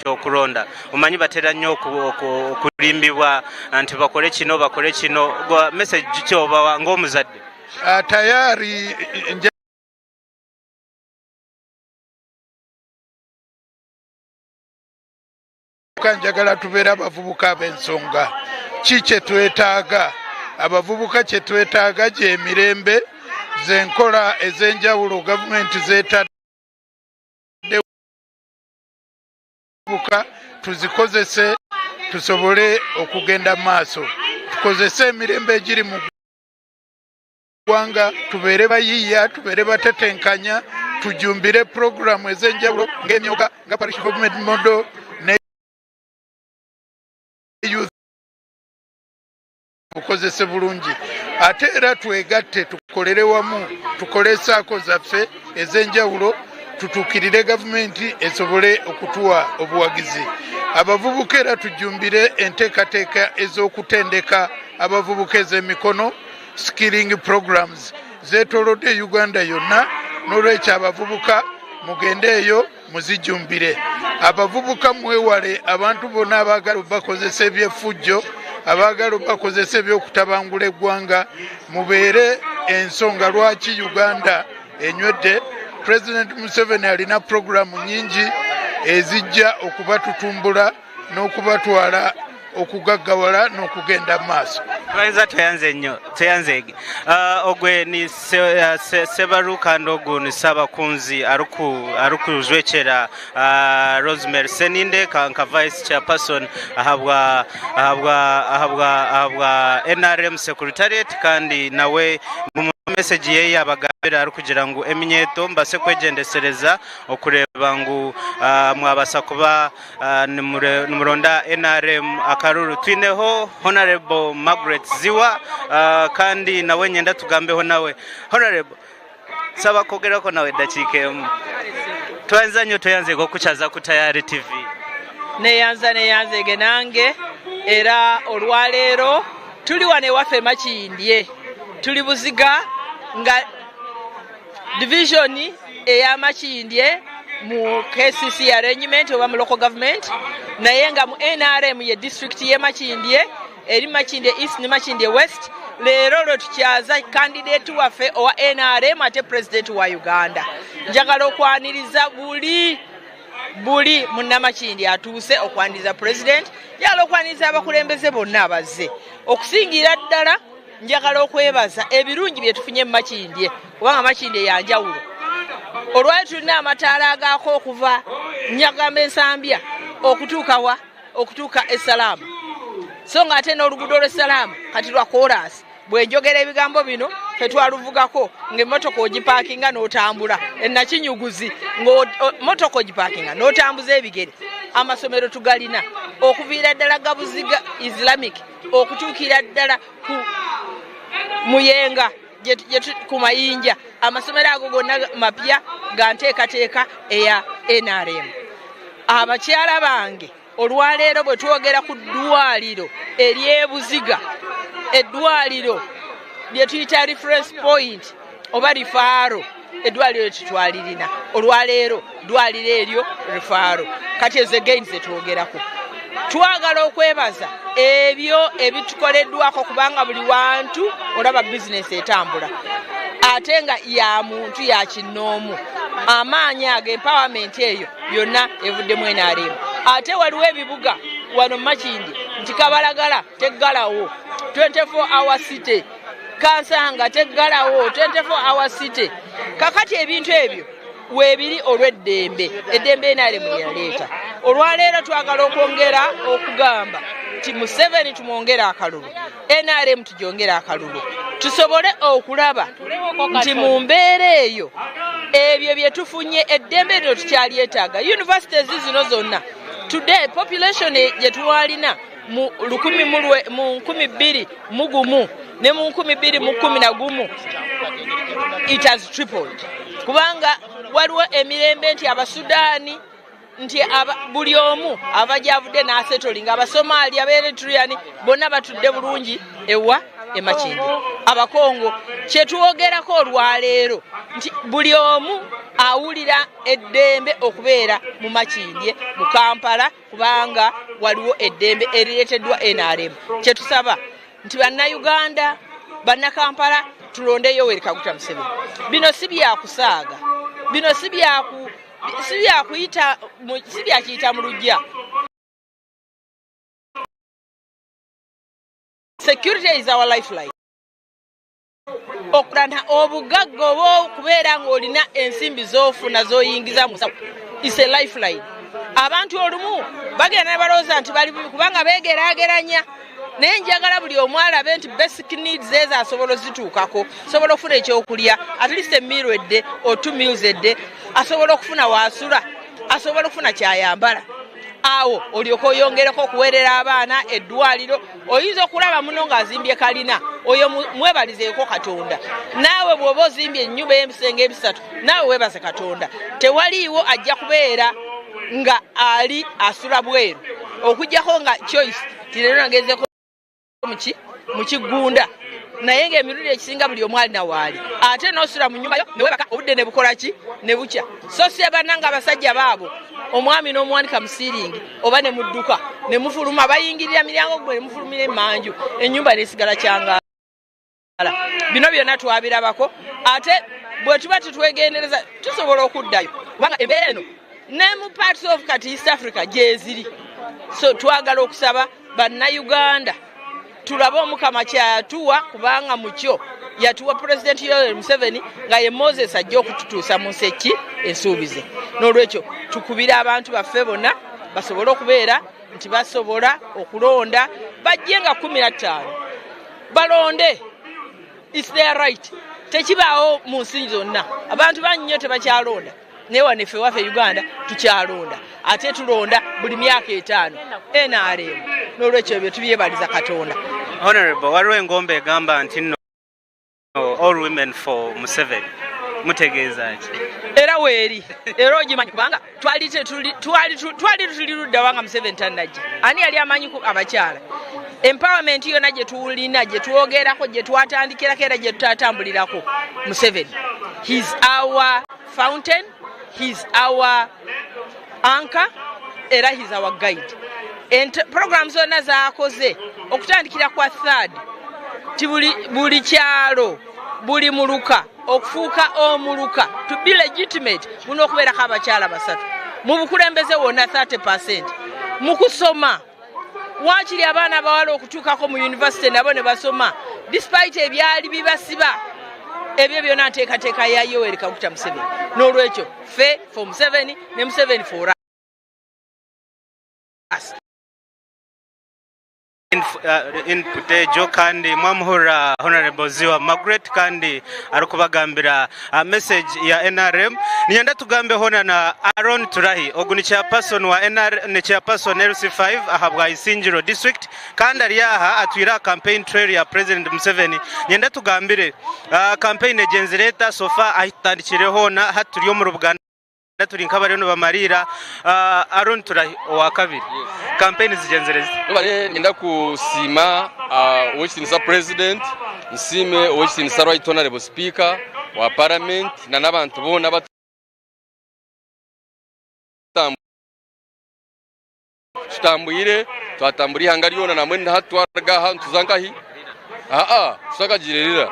okulonda omanyi batera nnyo okulimbibwa nti bakole kino bakole kino message kyobawa ng'omuzadde ah, tayari Njagala tubeere abavubuka ab'ensonga. Ki kye twetaaga? Abavubuka kye twetaaga gy'emirembe, z'enkola ez'enjawulo gavumenti zeetadde buka tuzikozese tusobole okugenda mu maaso. Tukozese emirembe egiri mu ggwanga, tubeere bayiiya, tubeere batetenkanya, tujumbire pulogulaamu ez'enjawulo ng'emyoga nga Parish Development Model ne Youth bukozese bulungi ate era twegatte tukolere wamu tukole saako zaffe ez'enjawulo tutuukirire gavumenti esobole okutuwa obuwagizi abavubuka era tujjumbire enteekateeka ez'okutendeka abavubuka ez'emikono skilling programs zetolodde Uganda yonna n'olwekyo abavubuka mugende eyo muzijumbire. Abavubuka mwewale abantu bonna abaagala obakozesa eby'effujjo, abaagala obakozesa eby'okutabangula eggwanga, mubeere ensonga lwaki Uganda enywedde. President Museveni alina pulogulaamu nyingi ezijja okubatutumbula n'okubatwala okugaggawala n'okugenda mu maaso. Tweyanza tweyanze nnyo tweyanzeege. Uh, ogwe ni se, uh, se, Sebaru kandi ogu ni Ssabakunzi ariku arikujwekyera uh, Rosemary Seninde ka nka vice chairperson ahabwa ahabwa ahabwa ahabwa NRM secretariat kandi nawe mu message ye yabagambira arikugira ngu eminyeeto mubase kwegyendesereza okureeba ngu uh, mwabasa kuba Nimuronda nrm akaruru. Twineho Honourable Margaret Ziwa kandi nawe nyenda tugambeho nawe. Honourable, nsaba kwogerako nawe edakiika emu. Tweyanza nyo tweyanzege okukyaza ku Tayari TV. Neyanza neyanzege nange era olwaleero tuli wano ewaffe Makindye tuli Buziga nga Division eya Makindye mu KCC arrangement oba mu local government naye nga mu NRM ye district ye Makindye eri Makindye East ne Makindye West. Leero lwe tukyaza candidate waffe owa NRM ate president wa Uganda. Njagala okwaniriza buli Buli Munnamakindye atuuse okwaniriza Pulezidenti, njagala okwaniriza abakulembeze bonna abazze. Okusingira ddala njagala okwebaza ebirungi bye tufunye mu Makindye kubanga Makindye ya njawulo. Olwali tulina amataala agaako okuva Nyagamba Ensambya okutuuka wa? Okutuuka e Salaama. So nga ate n'oluguudo lw'e Salaama kati lwa koolaasi. Bwe njogera ebigambo bino ffe twaluvugako ng'emmotoka ogipaakinga n'otambula e Nakinyuguzi ng'emmotoka ogipaakinga n'otambuza ebigere. Amasomero tugalina okuviira ddala Gabuziga Islamic okutuukira ddala ku Muyenga ku Mayinja. Amasomero ago gonna mapya ga nteekateeka eya NRM. Abakyala bange Olwaleero bwe twogera ku ddwaliro ery'e Buziga, eddwaliro lye tuyita reference point oba rifaaro, eddwaliro tetwalirina olwaleero, ddwaliro eryo rifaaro. Kati ezo gains zetwogerako. Twagala okwebaza ebyo ebitukoleddwako kubanga buli wantu olaba bizinesi etambula ate nga ya muntu ya kinnoomu. Amaanyi ago, empowerment eyo yonna evuddemu NRM. Ate waliwo ebibuga wano Makindye nti Kabalagala teggalawo 24 hour city, Kansanga teggalawo 24 hour city. Kakati ebintu ebyo weebiri olw'eddembe, eddembe NRM lye yaleeta. Olwaleero twagala okwongera okugamba nti Museveni tumwongere akalulu, NRM tugyongere akalulu, tusobole okulaba nti mu mbeera eyo ebyo bye tufunye eddembe lino tukyalyetaaga. Universities zino zonna today population gye twalina mu lukumi mu lwe, mu nkumi bbiri mu gumu ne mu nkumi bbiri mu kkumi na gumu it has tripled, kubanga waliwo emirembe nti Abasudaani nti buli omu ava gy'avudde n'asetolinga, Abasomaali, Abaeritrean bonna batudde bulungi ewa e Makindye, Abakongo. Kye twogerako olwaleero nti buli omu awulira eddembe okubeera mu Makindye, mu Kampala, kubanga waliwo eddembe erireeteddwa NRM. Kye tusaba nti Bannayuganda, Bannakampala, tulonde Yoweri Kaguta Museveni. Bino si byakusaaga, bino si byaku si byakuyita, si byakiyita mu lujja. Security is our lifeline. Okulana obugagga oba okubeera ng'olina ensimbi z'ofuna z'oyingiza mu nsawo is a lifeline. Abantu olumu bagenda ne balowooza nti bali bubi kubanga beegeraageranya, naye njagala buli omu alabe nti basic needs ezo asobola ozituukako. Asobola okufuna ekyokulya at least a meal a day or 2 meals a day, asobola okufuna waasula, asobola okufuna kyayambala. Awo olyoka oyongereko okuweerera abaana eddwaliro. Oyinza okulaba muno ng'azimbye kalina, oyo mwebalizeeko Katonda. Naawe bw'oba ozimbye ennyumba ey'ebisenge ebisatu, naawe weebaze Katonda. Tewaliiwo ajja kubeera nga ali asula bweru, okuggyako nga choice ti leero nagezeko mu kigunda, naye ng'emirundi ekisinga buli omu alina waali. Ate n'osula mu nnyumba yo ne weebaka, obudde ne bukola ki? Ne bukya. So si bannange abasajja baabo, omwami n'omuwanika mu siiringi oba ne mudduka ne mufuluma, bayingirira miryango gwe ne mufulumira emmanju, ennyumba n'esigala kyangaala. Bino byonna twabirabako, ate bwe tuba tetwegendereza tusobola okuddayo, kubanga embeera eno ne mu parts of kati East Africa gyeziri. So twagala okusaba Bannayuganda tulabe Omukama kyeyatuwa, kubanga mukyo yatuwa President Yoweri Museveni nga ye Moses ajja okututuusa mu nsi eki ensuubize. N'olwekyo tukubira abantu baffe bonna basobole okubeera nti basobola okulonda, bajje nga 15 balonde, it's their right. Tekibaawo mu nsi zonna, abantu bangi nnyo tebakyalonda, naye wano effe waffe Uganda tukyalonda, ate tulonda buli myaka 5 NRM. N'olwekyo ebyo tubyebaliza Katonda. Honorable, waliwo engombe egamba nti nno all women for Museveni, mutegeeza ki? Era weeri, era ogimanyi, kubanga twali tuli ludda wanga Museveni tannajja. Ani yali amanyi ku abakyala? Empowerment yonna gye tulina, gye twogerako, gye twatandikirako, era gye tutatambulirako, Museveni. He's our fountain, he's our anchor, era he's our guide. Program zonna zakoze okutandikira kwa third ti buli kyalo, buli muluka okufuuka omuluka to be legitimate mulina okubeerako abakyala 3. Mu bukulembeze wonna 30 per cent. Mu kusoma waakiri abaana abawala okutuukako mu yunivasite nabo ne basoma despite ebyali bibasiba. Ebyo byonna nteekateeka ya Yoweri Kaguta Museveni. N'olwekyo ffe for Museveni ne Museveni for us. Input egyo kandi mwamuhurira Honorable Ziwa Margaret kandi arikubagambira message ya NRM. Niinyenda tugambeho na na Aaron Turahi ogu ni chairperson wa NR ni chairperson LC5 aha bwa Isingiro district kandi ari aha atwire aha campaign trail ya President Museveni. Niinyenda tugambire campaign egyenzire eta so far ahu tutandikire hoona hati turi omuri Buganda. Turi nk'abariyo nibamariira. Aaron Turahi owa kabiri. Kampeyini zigyenzire zita? Webare niinyenda kusiima ow'ekitiinisa President, nsiime ow'ekitiinisa Right Honourable Speaker wa Parliament na n'abantu boona abatutambwire twatambura eihanga ryona nambwenu hati twaruga aha nituza nkahi? Aa tutakagiire Lira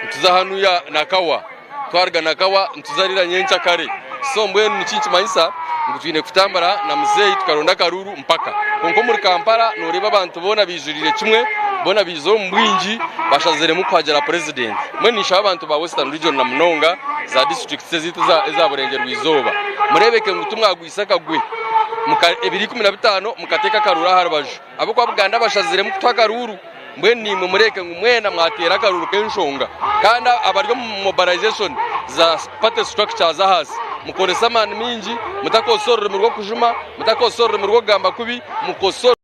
nituza hanuya Nakawa twaruga Nakawa nituza Lira nyenkyakare so mbwenu niki nikimanyisa ngu twine kutambura na muzeeyi tukaronda akaruuru mpaka kwonka omuri Kampala noreeba abantu boona baijuriire kimwe boona baizire omu bwingi bashaziremu kuhagira purezidenti mbwenu ninshaba abantu ba Western Region na munonga za disiturikiti ezaitu eza burengyerwa izooba mureebeke ngu timwagwisa akagwe ebiro 15 mukateeka akaruuru aha rubaju. Ahabw'okuba Buganda bashaziremu kutuha akaruuru, mbwenu naimwe mureeke ngu mwena mwateera akaruuru k'enshonga. Kandi abari omu mobilization za party structures ahaasi, mukorese amaani maingi, mutakozesa orurimi rw'okujuma, mutakozesa orurimi rw'okugamba kubi, mukozese.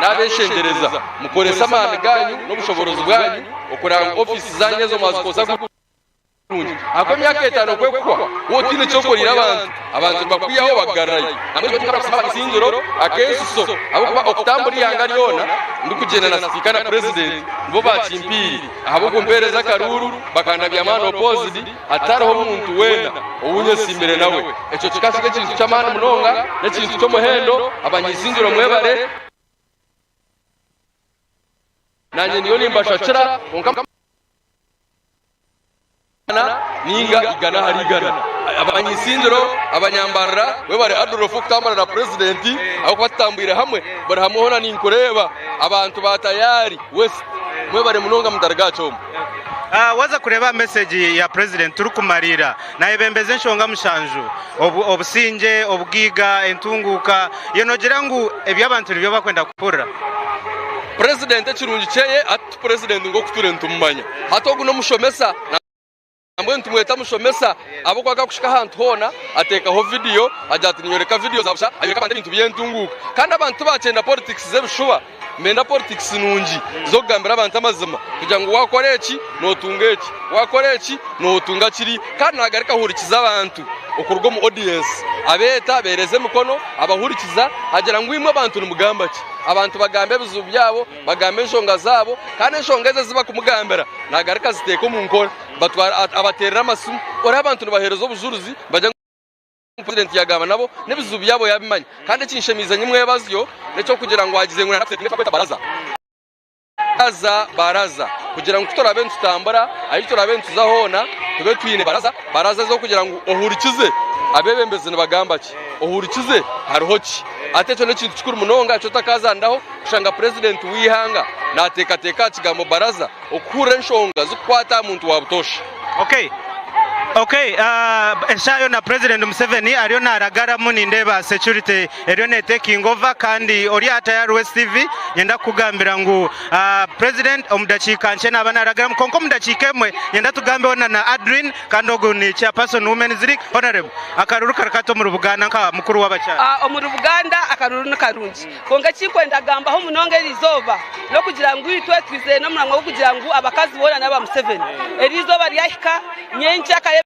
Naabeshengyereza mukorese amaani gaanyu n'obushoboorozi bwanyu okureba ngu ofiisi zaanyu ezo mwazikozesa kurungi ahakuba emyaka etaano ku ekuhwa waaba otaine eki okoreire abantu, abantu nibakwihaho bakugarurayo. Nambwenu nitubaasa akasingiro ak'ensuso ahabw'okuba okutambura eihanga ryona ndikugyenda na sipiika na purezidenti nibo baakimpiire ahabw'okumpeereza akaruuru bakandabya amaani opposed Hatariho muntu weena ou nyesiimire nawe. Ekyo kikaba kiri ekintu ky'amaani munonga n'ekintu ky'omuhendo. Abanyaisingiro mwebare. Naanye ndiyo nimbashakira, kwonka nainga igana ahari igana. Abanyaisingiro, abanyambarira, webare Adolf okutambura na Purezidenti ahabw'okuba tutambwire hamwe. Buri hamwe hoona ninkureeba. Abantu ba Tayari West, mwebare munonga mutarigakya omu. Waza kureeba message ya president turikumariira nayebembeza enshonga mushanju, obusingye, obugaiga, entunguuka, iwe nogira ngu ebyo abantu nibyo bakwenda kuhurira? President ekirungi kyeye hati ti president ngu okuture nitumumanya hati ogu nomushomesa nambwenu tumweta mushomesa ahabwokuba akakushika ahantu hoona ateekaho vidiyo agira ati ninyoreka vidiyo za busha ayoreka abantu ebintu byentunguuka kandi abantu tibakyenda politics zebishuba Mbenda politics nungi z'okugambira abantu amazima kugira ngu wakora eki notunga eki, wakora eki notunga kiri kandi nagaruka ahurikiza abantu okuruga omu audience abeeta abereza emikono abahurikiza agira ngu imwe abantu nimugamba ki? Abantu bagamba ebizibu byabo, bagamba enshonga zaabo kandi enshonga ezo ezibakumugambira nagaruka aziteeka omu nkora batwara abaterera amasimu oriho abantu nibahereza obujurizi nibagira ngu Purezidenti yagamba nabo n'ebizibu byabo yabimanya kandi ekinshemiize nyimwebazyo n'eky'okugira ngu agize ngu naakusetinga ekibakweta baraza. Baraza, baraza, kugira ngu kuturabe nitutambura ahi turabe nituza hoona tube twine baraza, baraza ez'okugira ngu ohurikize abeebembezi nibagamba ki, ohurikize hariho ki. Ati ekyo n'ekintu kikuru munonga eki otakazaniraho kushanga purezidenti w'eihanga naateekateeka aha kigambo baraza okuhurira enshonga zikukwata aha muntu wa butoosha. Okay. Okay, uh, eshaaha yoona President Museveni ariyo naaragaramu nindeeba security eriyo neetaking over kandi ori aha Tayari West TV nyenda kukugambira ngu uh, President omu dakiika nkye naaba naaragaramu kwonka omu dakiika emwe nyenda tugambeho na na Adrine kandi ogu ni Chairperson Women's League. Honorable, akaruru kari kata omuri Buganda nka mukuru w'abakyara? Uh, omuri Buganda akaruru ni karungi Kwonka eki nkwenda kugambaho munonga eri izooba n'okugira ngu itwe twizire n'omuramwa gw'okugira ngu abakazi boona n'aba Museveni. Eri izooba ryahika nyenkya kare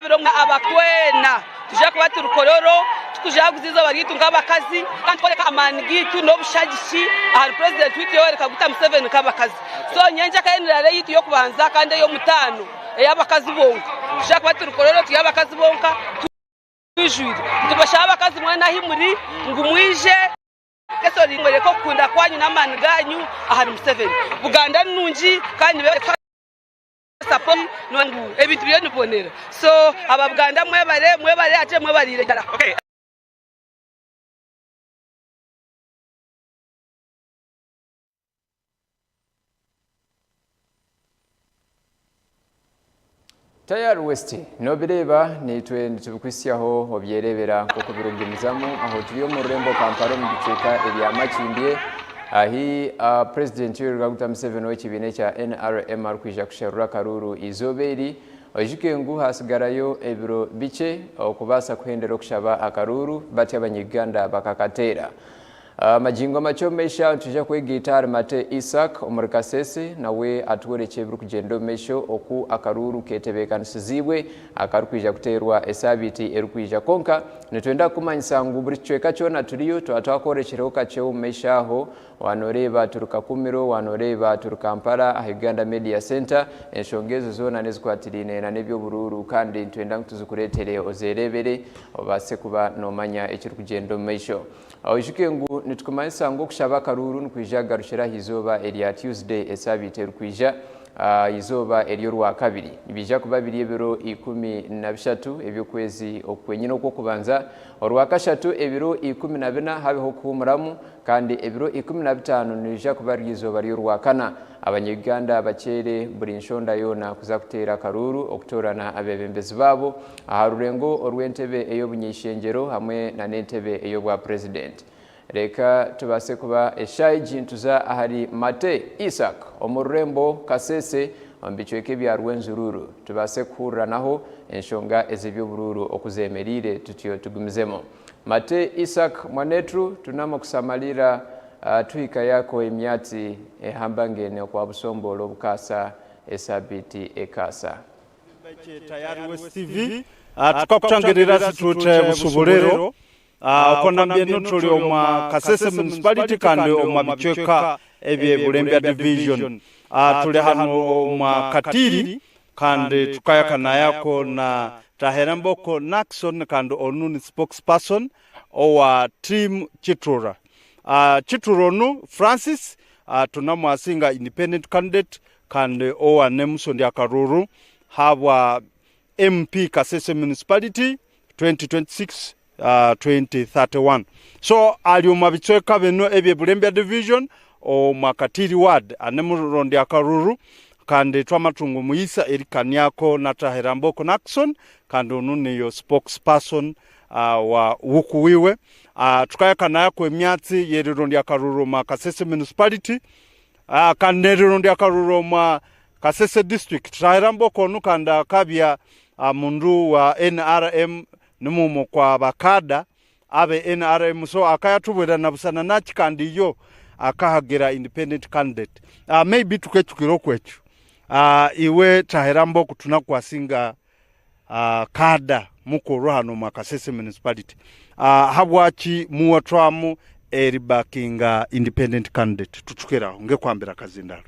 ebiro twena twija kuba turi Kololo tukujaguza eizooba ryaitu nk'abakazi kandi tworeka amaani gaitu n'obushagiki ahari purezidenti waitu Yoweri Kaguta Museveni nk'abakazi. So nyenkya kare ni rally yaitu y'okubanza kandi ey'omutaano ey'abakazi bonka. Twija kuba turi Kololo turi abakazi bonka. Twijwire. Nitubashaba abakazi mwena ahi muri ngu mwije. Kesori mworeke okukunda kwanyu n'amaani ganyu ahari Museveni. Buganda ni nungi kandi nibebare support ngu ebintu biriyo nibibonera. So aba Buganda mwebare, mwebare ate mwebariire ddala. Tayari West nobireeba naitwe nitubikuhitsyaho obyereebera nk'oku birikugumizamu aho turi omu rurembo Kampala omu bicweka ebya Makindye ahi Purezidenti Yoweri Kaguta Museveni ow'ekibiina ekya NRM arikwija kusherura akaruuru eizooba eri. Oijuke ngu hasigarayo ebiro bikye okubaasa kuhendera okushaba akaruuru batyo abanya-Uganda bakakateera. Magingo makye omu maisho aho nitwija kwegaita ahari Mate Isaac omuri Kasese nawe atworekye ebirikugyenda omu maisho oku akaruuru ketebeekanisiziibwe akarikwija kuteerwa esaabiiti erikwija. Kwonka nitwenda kukumanyisa ngu buri kicweka kyona turiyo twaba twakworekireho kakye omu maisho aho waanoreeba turi Kakumiro, waanoreeba turi Kampala aha Uganda Media Centre. Enshonga ezo zoona n'ezikwatiraine na n'eby'oburuuru kandi nitwenda ngu tuzikureetere ozereebere obaase kuba noomanya ekirikugyenda omu maisho. Oijuke ngu nitukumanyisa ngu okushaba akaruuru nikwija kugarukira aha izooba erya Tuesday esaabiiti erikwija, aha izooba ery'Orwakabiri. Nibiija kuba biri ebiro 13 eby'okwezi oku kwenyine okw'okubanza, Orwakashatu ebiro 14 habeho okuhuumuramu, kandi ebiro 15 nirija kuba riri izooba ry'Orwakana. Abanya-Uganda bakyere buri nshonda yoona kuza kuteera akaruuru okutoorana abeebembezi baabo aha rurengo orw'entebe ey'obunyeishengyero hamwe na n'entebe ey'obwa Purezidenti. Reka tubaase kuba eshaaha egi nituza ahari Mate Isaac omu rurembo Kasese omu bicweka ebya Rwenzururu tubaase kuhurira naho enshonga ez'eby'oburuuru oku zemereire tutyo tugumizemu. Mate Isaac Mwanetru tunama kusamalira tuhika yako emyatsi ehamba ngene okwa Busombola obukaasa esabiiti ekaasa. Tayari West TV tukakutangirira situte busuburero okona mbyenu tuli omwa Kasese Municipality kandi omwa bicweka ebye Bulembya Division. Tuli hanu omwa Katiri kandi tukayakanayako na Taheremboko Nackson kandi onu ni spokesperson owa Team Chitura. Chitura onu Francis tunamwasinga independent candidate kandi owa Nemusondi Akaruru habwa MP Kasese Municipality 2026 2031. So ali omwa bicweka binu ebye Bulembya Division omwa Katiri Ward ane murondi akaruru kandi twamatunga omuyisa erikaniako Natahera Mboko Nackson kandi onu niyo spokesperson wa wuku wiwe. Tukayakanayaku emyatsi yerirondi akaruru omwa Kasese Municipality kandi nerirondi akaruru omwa Kasese District. Tahera Mboko onu kandi akabya mundu wa NRM nimumo kwa bakada abe NRM so akayatubwera na busana naki kandi iyo akahagira independent candidate. Maybe tukecukire okwekyo. Iwe Tahera Mboko tunakwasinga kada mukuru hano mwa Kasese Municipality. Habwaki muwatwamu eribakinga independent candidate? Tucukiraho ngekwambira akazindaro.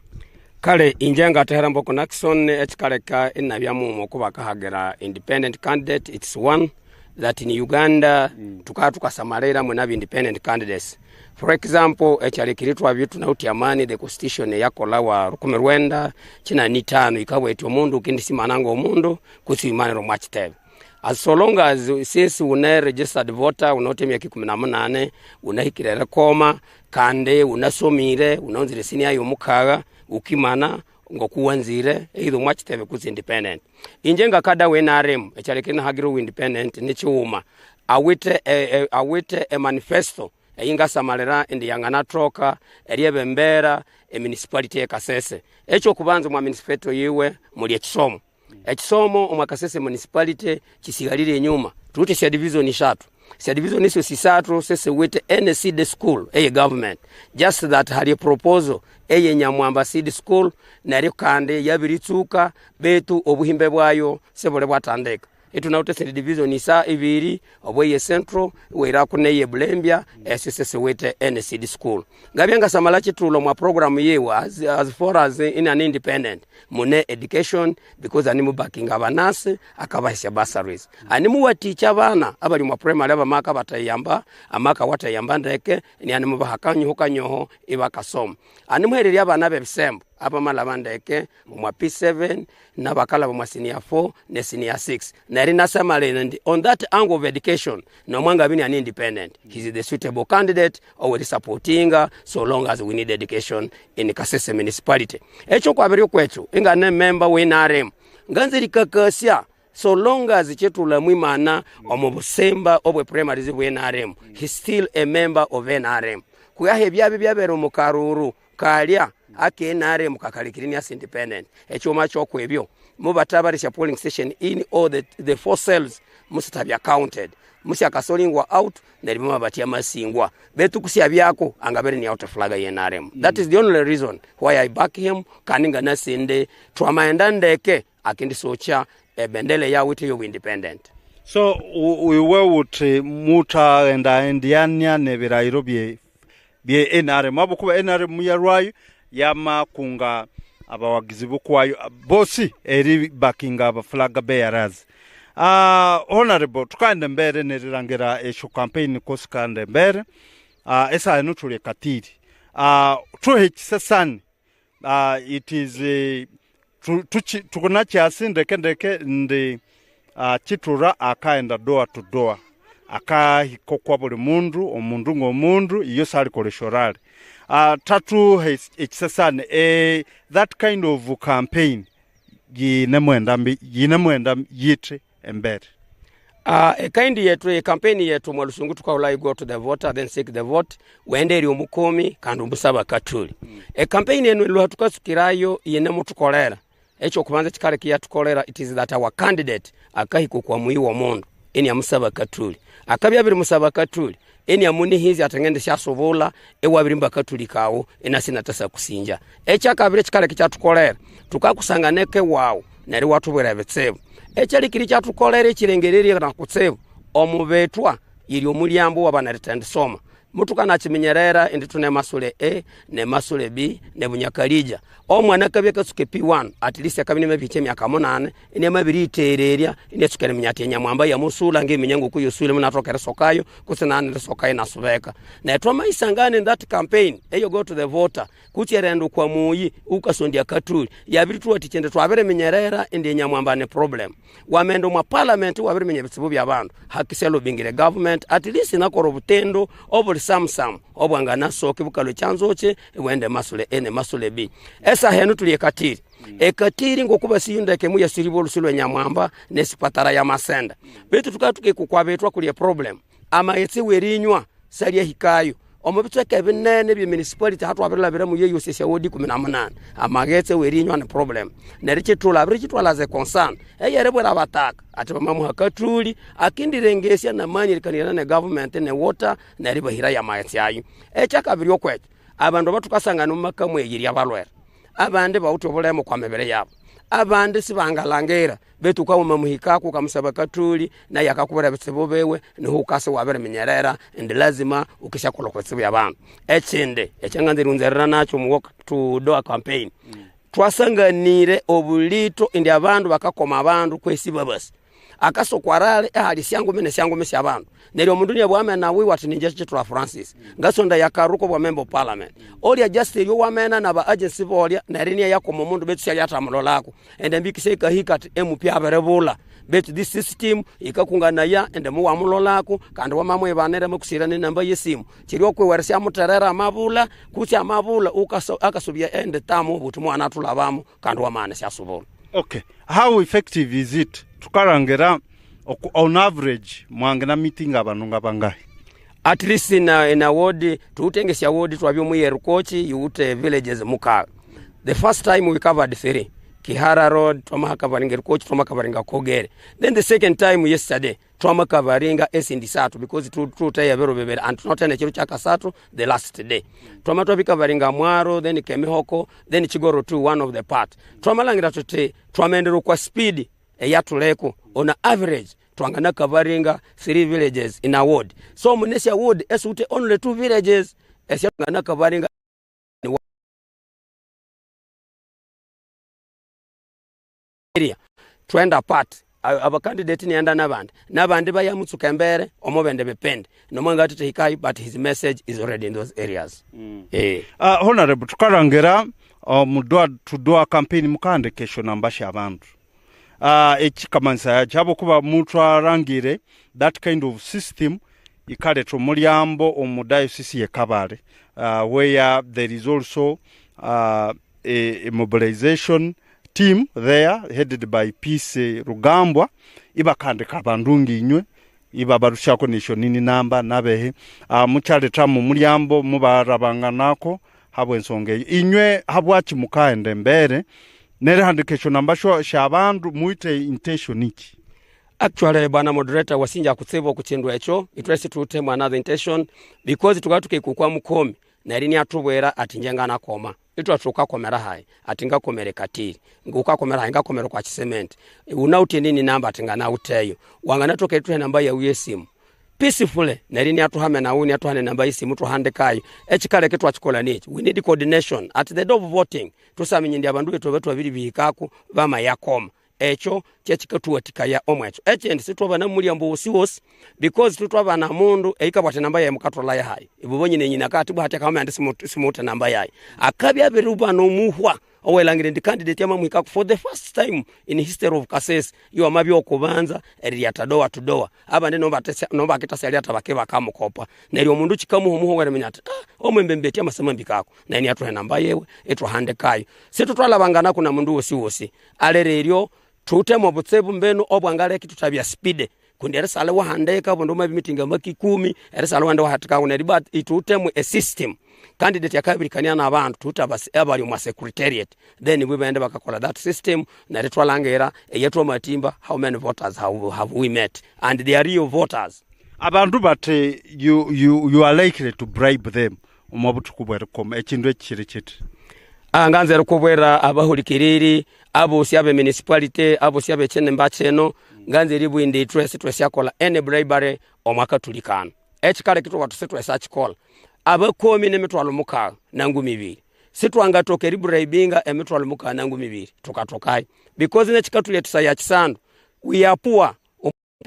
Kale inje nga Tahera Mboko Nackson ekikaleka inabya mumo kuba akahagira independent candidate it's one that in Uganda tukaba tukasamalaira mwena aba independent candidates. For example ekyalekire twabire tunauti amani the constitution eyakola wa 1985 ikabwa eti omundu ukindisimana nga omundu kutsi wimanire omwa kitebe. As so long as since une registered voter unote emyaka 18 unahikire erikoma kandi unasomire unaunzire senior yomukagha ukimana ngokuwanzire either omwa kitebe kutsi independent. Inje nga kada we NRM ekyalekire nahagira owa independent nikighuma awithe awithe e manifesto eyingasamalira indi yanganathoka eryebembera e municipality eye Kasese. Ekyokubanza omwa manifesto yiwe muli ekisomo. Ekisomo omwa Kasese municipality kisighalire enyuma. Thuwithe esya division isathu. Esya division esyo sisathu sisiwithe any seed school eye government. Just that hali e proposal eye Nyamwamba seed school neryo kandi yabiritsuka betu obuhimbe bwayo sibuli bwatandika. Itunawite esindi division isa ibiri obo eye Central iwairaku neye Bulembya esyo sesiwite any seed school. Ngabya ngasamala kitulo mwa program yiwe as, as far as in an independent mune education because ani backing abanasi akabahisya bursaries. Ani muwaticha abana abali mwa primary abamaka batayamba amaka watayamba ndeke ni ani mubaha kanyoho kanyoho ibakasoma. Ani muhereria abana bebisembo abamala bandeke mwa P7 nabakala mwa senior 4 ne senior 6 nari nasamale and on that angle of education nomwanga bini an independent he is the suitable candidate or will supporting so long as we need education in Kasese municipality. Ekyo kwabiri okwecho inga ne member we NRM nganziri kakasya so long as chetula mwimana omu busemba obwe primaries bwe NRM, he still a member of NRM. Kuyahe byabi byabere mu karuru kalya ake NRM kakalikirinya as independent. Ekyoma kyokwebyo mubatabarisha polling station in all the four cells musitabya counted musyakasolingwa out neribima batia masingwa betu kusya byako angabere ni out flag ya NRM. That is the only reason why I back him kaninga nasinde twamaenda ndeke akindi socha ebendele ya wite yo independent. So uwe uti muta enda endiania nebirayiro bye bye NRM abukuba NRM yarwayo yama kunga abawagizi bukwayo bosi eri backing aba flag bearers. Honorable tukande mbere nerirangira esho campaign kosikande mbere esa eno tuli katiri tuhe kisasani it is tukuna kyasi ndeke ndeke ndi chitura akaenda door to door akahikokwa buli mundu omundu ng'omundu iyo salikoleshorale tatu ekisasani that kind of campaign yine mwenda yite embere. Kind yetu campaign yetu mwalusungu tukaula go to the voter then seek the vote wende eri omukomi kandi omusaba katuli. Campaign enu lwa tukasukirayo yene mutukolera ekyo kubanza kikale kiyatukolera. It is that our candidate akahiko kwa muyi mundu eni amusaba katuli akabya biri musaba katuli eni amunihizi atengende syasobola ewabirimba katuli kawo enasina tasa kusinja. Ekyakabiri kikale kikyatukolera tukakusanganeke wawo neri watubwera ebitsibu ekyalikiri kyatukolera ekirengererye na kutsibu omubetwa iri omulyambo wabanaritendsoma mutukana chimenyerera indi tune masule A ne masule B ne bunyakalija omwana kabye kasuke P1 at least akabine mabiche emyaka 8 ine mabiri itererya ine tsukere minyati nyamwamba ya musula ngeminyango kuyusule munatokere sokayo kusina nane sokayo nasubeka na twama isangane in that campaign eyo go to the voter kucherendo kwa muyi ukasondia katuli yabiri tuwa tichende twabere minyerera indi nyamwamba ne problem wamendo mwa parliament wabere menye bitsibu bya bandu hakiselo bingire government at least nakoro butendo obuli samsam obwanga nasoke bukalo chanzoche wende masule ene masule B esa henu tuliye katiri ekatiri ngokuba siyundeke muya siribo olusulo nyamwamba nesipatara ya masenda betu tukatuke kukwabetwa kuliye problem ama yetsi werinywa salye hikayo omubitsweka ebinene bye municipality hatwabiralabira mu yeyo sesya wodi 18 amagetse werinywa ne problem neri chitula abiri chitwala ze concern eyerebwera bataka ati bamamuha katuli akindirengesya namanyirikanira ne government ne water neri bahira ya magetsi ayo. Ekyakabiri okwekyo abandu batukasangana mu makamwe eyiri abalwere abandi bawuthi obulemo kwa mibiri yabo abandi sibangalangera betu ukawuma muhikaku kamusaba katuli naye akakubera bitsibu biwe niho ukase wabiriminyerera indi lazima ukishakola kwa bitsibu yabandu. Ekindi ekyanganzirunzerera nakyo mu walk to door campaign twasanganire obulito indi abandu bakakoma abandu kwesiba basi akasokwarale ahali syangume ne syangume syabandu neryo omundu niye bwamena wiwe ati ninje Chitula Francis ngasonda yakaruko bwa member of parliament olya just eryo wamena naba agency bolya neryo niye yakoma omundu betu syali atamulolako ende mbikise ikahika ati MP aberebula betu this system ikakunganaya ende muwamulolako kandi wamamwebanire mukusira nenamba yesimu kiryo okwewera syamuterera amabula kutsi amabula akasobya ende tamu buti mwana atulabamo kandi wamana syasobola. Okay, how effective is it? Tukarangira on average mwangena meeting abantu ngabangahi? At least in a ward tuutengesya ward twabyo mu Yerukochi yuute villages mukaga. The first time we covered 3 Kihara Road twama covering Rukochi twama covering Kogere. Then the second time yesterday twama covering esindi satu because tuteya bero bebere and tunotene chiro chakasatu the last day. Twama twabi covering Mwaro then Kemihoko then Chigoro 2 one of the part. Twamalangira tuti twamendero kwa speed eyatuleko On average twangana coveringa 3 villages in a ward. So Munesia ward esiwute only 2 villages esya twangana coveringa in area. Twenda part aba candidate niyenda nabandi nabandi bayamutsuka embere omu bindi bipindi nomwanga tutahikayo but his message is already in those areas. Eh. Honorable tukarangira omu door to door campaign mukandika esho namba sha bantu ekikamanyisa kyabwokuba mutwarangire that kind of system ikaletha omulyambo omu diocese ye Kabale where there is also a mobilization team there headed by Peace Rugambwa ibakandika abandu nginywe ibabarushako nisho nini namba nabehe mukyaletamu mulyambo mubarabanganako habwensonga eyo inywe habwaki mukaenda embere nerihandika esyo namba sha bandu muite intention iki? Actually, bwana moderator, wasinja kutsiba okukindu ekyo itwesi tuutemu another intention because tukaba tukeikukwa mukomi neri niatubwera ati nje nganakoma itwatukakomera hayi ati ngakomere katiri ngukakomera hayi ngakomere kwa cement unautie nini namba ati nganauteyo wanganatoka ituhe namba yawe yesimu peacefully neri niatuhame nawe niatuhane namba yesimu tuhandikayo ekikaleke twakikola niki. We need coordination at the door of voting tusamenye ndi abandu betu betu babiri bihikaku bama yakoma ekyo kyekikatuwatikaya omwekyo ekindi sitwaba mulyambo wosi wosi because tutwaba na mundu eikabwate namba yaye mukatwala yahayi ibo bonyine nyina kati bwate kama ndi simuta namba yaye akabya biruba nomuhwa owelangire ndi candidate yamamwika for the first time in history of Kasese yo amabyo okubanza eriyata doa to doa abandi nomba akitasa lyata bake bakamukopa neryo omundu chikamuho muho weremenya ati omwembembeti amasema mbikako nani atuhe namba yewe etwahandikayo situtwalabangana kuna mundu wosi wosi alereryo tutemo obutsebu mbenu obwangaleki tutabya speed kundi erisale wahandika bundu mabi meeting amaki 10 erisale wande wahatika uneri but itutemu a system candidate yakabirikania n'abantu tuta abali mu secretariat then we bende bakakola that system na ritwalangera eyetwa matimba how many voters have we met and they are real voters. Abantu bate you are likely to bribe them omubutuku bwerikoma ekindu ekiri kiti nganze rikubwera abahulikiriri abosi abe municipality abosi abe chenemba cheno nganze ribwinde itwese twesyakola any bribery omwaka tulikana ekikale kitwa tusitwesa chikola abakomi nemitwalo 6 na 2,000 sitwangatoka eribribinga emitwalo 6 na 2,000 tukatokayo because nekikatulya tusaya kisandu we are poor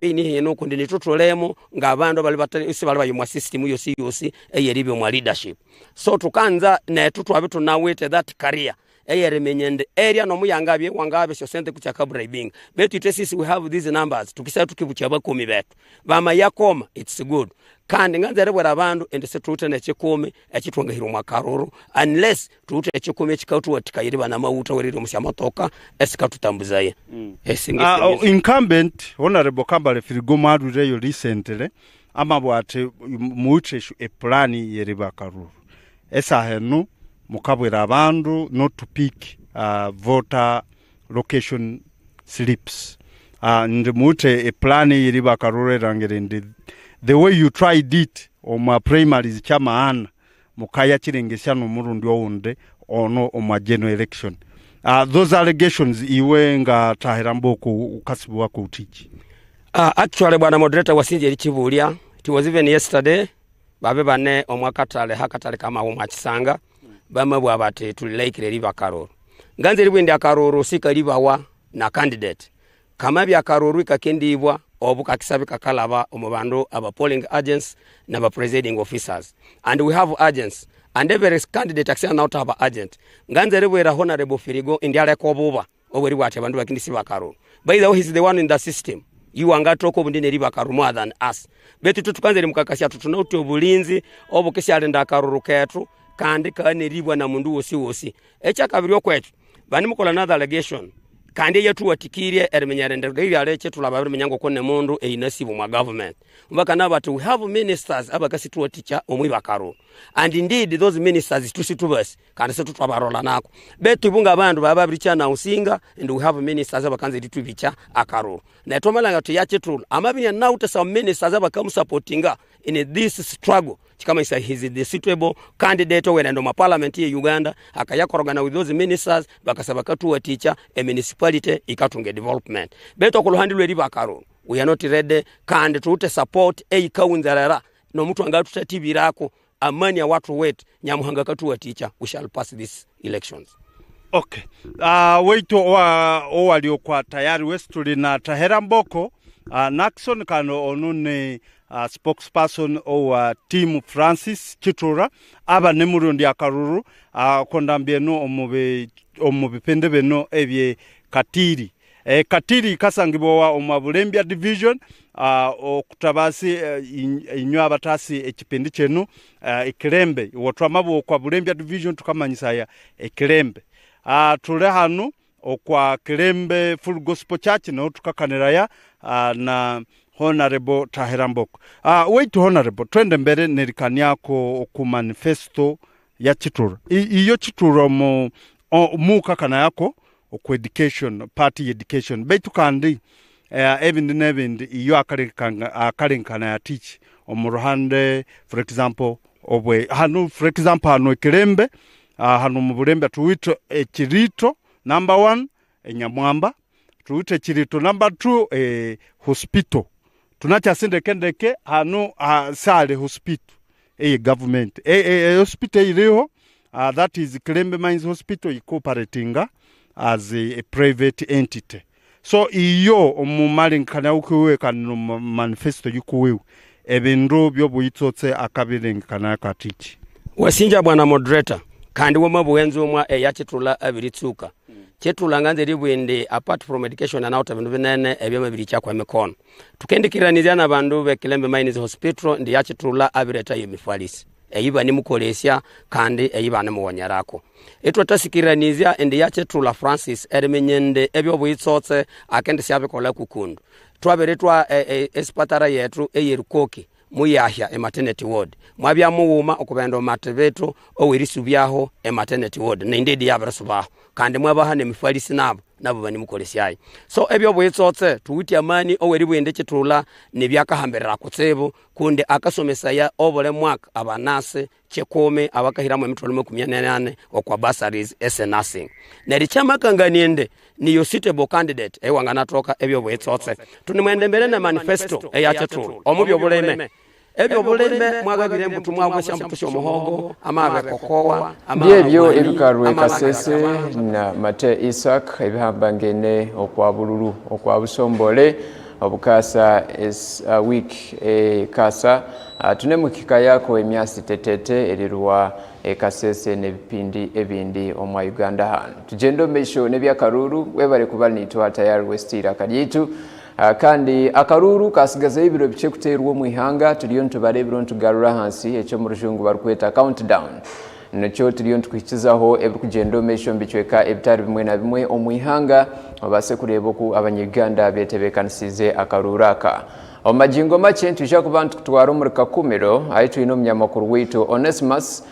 ini hino kundi nitutulemo ngabandu bali batali bali bayumwa system yosi yosi eyeribyo mwa leadership so tukanza netu twabe tunawete that career eyeremenyende area no muyangabye wangabe syo sente kuchaka bribing betu itwe we have these numbers tukisa tukibucha bakomi betu bama yakoma it's good kandi nganze rebwera abandu ende setute nekikumi ekitwangahira mwakaruru unless tute ekikumi ekikatuwa tikayiri bana mawuta werire musyamatoka esikatutambuzaye. Incumbent Honorable Kambale Firigo mwarureyo recently amabwate muite a plan yeriba karuru esahenu mukabwera abandu not to pick voter location slips ndi muite a plan yeriba karuru erangere ndi the way you tried it omwa primaries chamaana mukaya chirengesha nomurundi owunde ono omwa general election. Those allegations iwe nga tahera mboko ukasibu wako utiki. Actually bwana moderator wasinje erikibuulya it was even yesterday babe bane omwakatale hakatale kama omwakisanga bamabwa bati tulilaikire riba karuru nganze ribwende akaruru sikalibawa na candidate kama bya karuru ikakendibwa obu kakisabika kalaba omubandu aba polling agents na ba presiding officers and we have agents and every candidate akisana not have agent nganze ribwera Honorable Firigo indiale ko buba obweri bwate abandu bakindi sibakaruru. By the way, he's the one in the system you angatoko bundine riba karuru more than us betu tutukanze rimukakasya tutunauti obulinzi obukisyalenda akaruru ketu kandi kaneribwa na mundu wosi wosi ekyakabiri okwetu bani mukola another allegation kandi yetuwatikirie erimenyerende lyaleche tulaba erimenyango kone mundu einasibu mwa government mbakana bati we have ministers abakasituwaticha omwibakaro and indeed those ministers tusitubasi kandi situtwabarola nako betu ibunga abandu baba birichana usinga and we have ministers abakanze litubicha akaro na tomalanga tuyachetul amabinya nauta some ministers abakamusupportinga in this struggle. Kikamanyisa he is the suitable candidate owerenda omwa parliament ye Uganda akayakoragana with those ministers bakasa bakatuwatikya e municipality ikatunga e development. Beitu okuluhande lweri bakaruru we are not ready kandi tuwute support eyikaunzerera nomutu angatutatibiirako amani awatuwete Nyamuhanga akatuwatikya we shall pass this elections. Ok waitu owali okwa Tayari West tuli na Tahera Mboko Nackson kandi onu ni Spokesperson owa Team Francis Kitura aba ni murundi akaruru akondambi enu omu bipindi binu ebye Katiri. Katiri kasangibwa omwa Bulembya Division okutabasi inywe abatasi ekipindi kyenu Ekilembe. Iwe twamabwa okwa Bulembya Division tukamanyisaya Ekilembe. Tuli hanu Okwa Kilembe Full Gospel Church niho tukakaniraya na Honarebo Tahera Mboko. Waitu Honarebo, twende mbere nerikaniako oku manifesto ya Kitura. Iyo Kitura mukakanayako oku education, part ye education. Baitu kandi ebindi nebindi iyo akarenkanaya tiki omu ruhande for example obwe hanu for example hanu ekilembe hanu omu bulembe tuwite ekiriito number one enyamwamba tuwite ekiriito number two e hospital tunakyasi ndeke ndeke hanu sale hospital eye government e, e, e hospital eyiriho uh, that is Kilembe Mines Hospital ikooperatinga as a, a private entity So iyo omu malenkana ukiwe kandi nomu manifesto yikuwiwe ebindu by'obuitsotse akabilenkana katiki. Wasinja bwana moderator kandi wama buhenzi omwa eya chitula abiri tsuka chitula nga nze libwindi apart from education anawuta bindu binene ebyama biri chakwa emikono tukendikiranizya na bandu be Kilembe Mines Hospital ndi ya chitula abireta yo mifalisi eyi banimukoleesya kandi eyi banimuwonyerako. Itwatasikiranizya indi yakyethulha Francis eriminya indi eby'obuyitsotse akende syabikolaku kundu. Twabiritwa esipatara yethu ey'erikoki muyahya e maternity ward. Mwabya mughuma okubenda omumatibithu owerisubyaho e maternity ward nindi idi yabirisubaho kandi mwabaha n'emifalisi nabo nabo banimukolesyayo. So eby'obuyitsotse thuwithe amani oweribugha indi kyithulha nibyakahambirira kutsibu kundi akasomesaya obuli mwaka abanasi kikumi abakahiramu emithwalo makumi anane okwa bursaries ese nursing. Neryo ekyamakangania indi niyo suitable candidate eyiwanganathoka eby'obuyitsotse. Tunimwenda embere ne manifesto eya kithulha omu by'obulime. Eby'obulime mwagabire embuto mwagwa esyambuto sy'omuhogo, amaaba ekokowa, amaaba Byebyo mwani, ebikarwe amaaba Kasese na Mate Isaac ebihambangene okwa Bululu okwa Busombole Obukaasa week ekaasa tune mukika yako emyasi tetete erirwa e Kasese n'ebipindi ebindi omwa Uganda hanu. Tugyende omu maisho n'eby'akaruuru webare kuba naitwe aha Tayari West eiraka ryaitu. Kandi akaruuru kasigazeyo ebiro bikye kuteerwa omu ihanga turiyo nitubara ebiro nitugarura ahansi eki omu rujungu barikweta countdown. Nikyo turiyo nitukuhikizaho ebirikugyenda omu maisho omu bicweka ebitari bimwe na bimwe omu ihanga obaase kureeba oku abanya-Uganda betebeekanisiize akaruuru aka. Omu magingo makye nitwija kuba nitukutwara omuri Kakumiro ahu twine omunyamakuru waitu Onesmus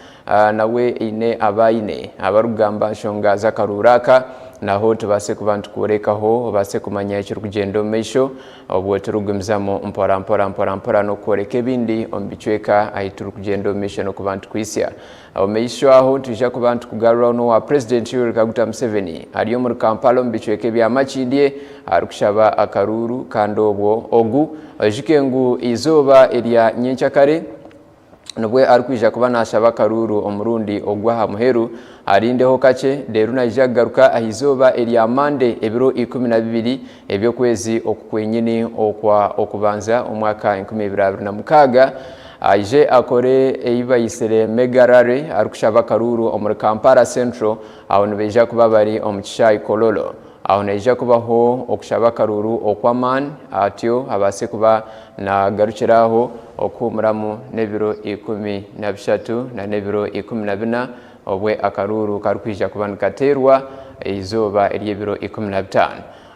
nawe aine abu aine abarikugamba aha nshonga z'akaruuru aka naho tubaase kuba nitukworekaho obaase kumanya ekirikugyenda omu maisho Obwo turikugumizamu mpora mpora mpora mpora n'okworeka ebindi omu bicweka ahi turikugyenda omu maisho n'okuba nitukwitsya. Omu maisho aho nitwija kuba nitukugaruraho n'owa Purezidenti Yoweri Kaguta Museveni ari omuri Kampala omu bicweka ebya Makindye arikushaba akaruuru kandi obwo ogu oijuke ngu eizooba erya nyenkyakare nibwo arikwija kuba naashaba akaruuru omurundi ogw'aha muheru. Arindeho kakye, reero naija kugaruka aha izooba erya Mande ebiro 12 eby'okwezi oku kwenyini okwa Okubanza omwaka 2026, aije akore ei bayitsire Mega Rally arikushaba akaruuru omuri Kampala Central. Aho nibaija kuba bari omu kishaayi Kololo. Aho naija kubaho okushaba akaruuru okw'amaani atyo abaase kuba naagarukira aho okuhuumuramu n'ebiro 13 na n'ebiro 14 obwe akaruuru karikwija kuba nikateerwa eizooba ery'ebiro 15.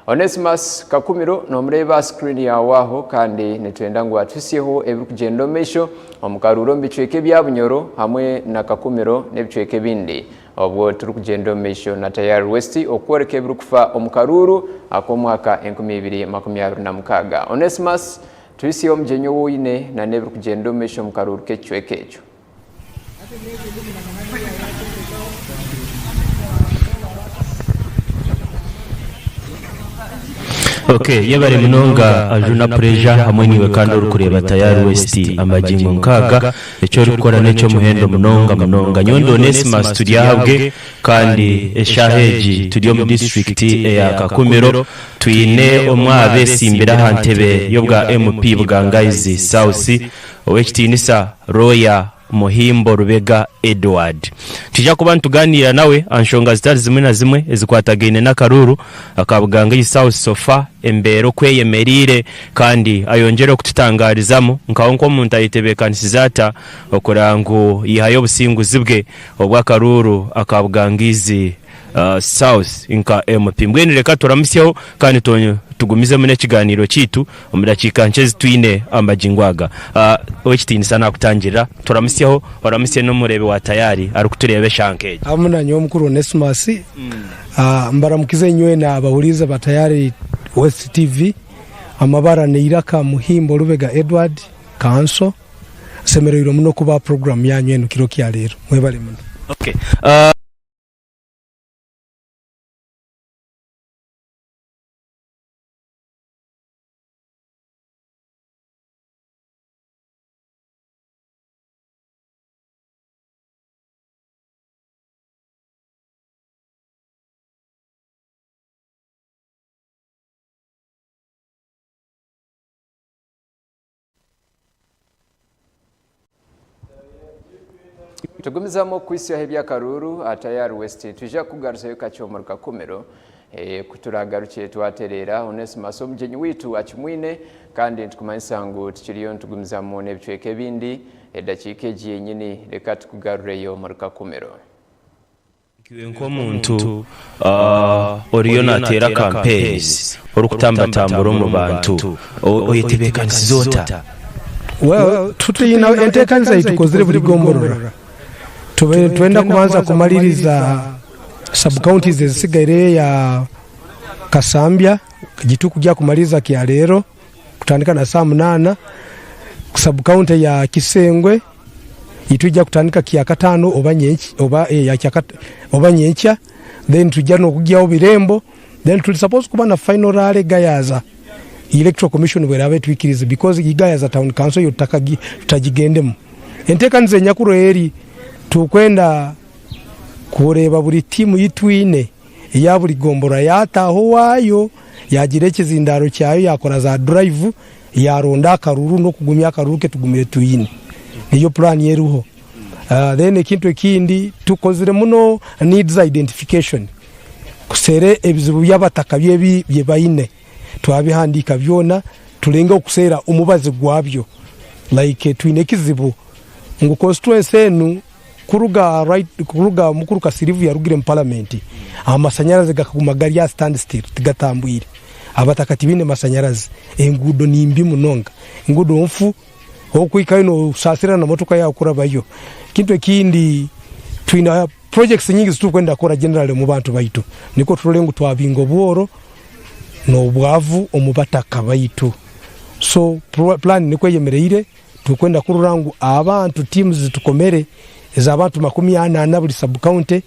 Onesmus Kakumiro noomureeba aha screen yaawe aho kandi nitwenda ngu atuhitsyeho ebirikugyenda omu maisho omu karuuru omu bicweka ebya Bunyoro hamwe na Kakumiro n'ebicweka ebindi. Obwo turikugyenda omu maisho na Tayari West okworeka ebirikufa omu karuuru ak'omwaka 2026. Onesmus Tuhitsye omugyenyi ou oine na n'ebirikugyenda omu maisho omu karuuru k'ekicweka ekyo. Ok yebare munonga Ajuna Pressure hamwe naiwe kandi orikureeba Tayari West amagingo nkaaga ekyorikukora nekyomuhendo munonga munonga nyowe ndi Onesimus Turyahabwe kandi eshaaha egi turi omu disiturikiti eya Kakumiro twine omwe aha besimbire aha ntebe yobwa MP Bugangaizi South Ow'ekitiinisa Looya Muhimbo Rubega Edward. Nitwija kuba nitugaaniira nawe aha nshonga zitari zimwe na zimwe ezikwatagaine n'akaruuru aka Bugangaizi South Sofa, embeera oku eyemereire kandi ayongyere okututangaarizamu nkawe nk'omuntu ayetebeekanisize ata okureba ngu yaihayo obusinguzi bwe obw'akaruuru aka Bugangaizi South nka MP. Mbwenu reka turamutsyeho kandi tugumizemu n'ekigaaniiro kyaitu omu dakiika nkye ezi twine amagingo aga. Ow'ekitiinisa naakutangirira, turamutsyeho oramutsye n'omureebi wa Tayari arikutureeba eshaaha nk'egi. Hamu na nyowe omukuru Onesmus, mbaramukize inywena abahuriize ba Tayari West TV. Amabara n'eiraka Muhimbo Lubega Edward, Kanso. Nsemereirwe muno kuba aha puroguramu yanyu enu kiro kya leero. Mwebale muno. Okay. Tugumizamu okuhitsyaho eby'akaruuru aha Tayari West. Nitwija kukugaruzayo kakye omuri Kakumiro ku turaagarukye twatereera. Onesmus omugyenyi waitu akimwine kandi nitukumanyisa ngu tukiriyo nitugumizamu n'ebicweka ebindi. Edakiika egi yenyini reka tukugarureyo omuri Kakumiro. Iwe nk'omuntu oriyo naateera kampeyinizi, orikutambatambura omu bantu, oyetebeekanisize ota? Well, tutaine enteekanisa ei tukozire buri gomborora. Tubaire nitwenda kubanza kumaliriza sub-counties ezitsigaireyo eya Kasambya, egi turikugya kumaliriza kyaleero kutandika na saaha munaana, sub-county eya Kisengwe, Nitwija kutandika kyakataano oba nyenkya oba eh, oba nyenkya then twija n'okugyaho birembo then tuli supposed kuba na final rally Gayaza Electoral Commission bweraba etwikirize because Gayaza Town Council yo tutagigendemu. Enteekaniza enyakuru eri tukwenda kureeba buri tiimu yi twine eya buri gomborora yataaha owaayo yagira ekizindaaro kyayo yakora za drive Yaaronda akaruru n'okugumya akaruru ke tugumire twine. Niyo puraani eriho. Then ekintu ekindi tukozire muno needs identification kuseera ebizibu by'abataka ebi baine twabihandiika byona turengeho kuseera omubazi gwabyo like twine ekizibu ngu constituency enu Kuruga right kuruga mukuru Kasirivu yarugire omu paramenti, amasanyarazi gakaguma gari aha stand still tigatambwire. Abataka tibaine masanyarazi, enguudo ni mbi munonga, enguudo nfu okuhikayo nosasira na motoka yaawe kurabayo. Ekintu ekindi twine projects nyingi eziturikwenda kukora generally omu bantu baitu nikwo turore ngu twabinga obworo n'obwavu omu bataka baitu. So plan nikwo eyemereire. Turikwenda kurora ngu abantu teams zitukomere ez'abantu 40 buri sub county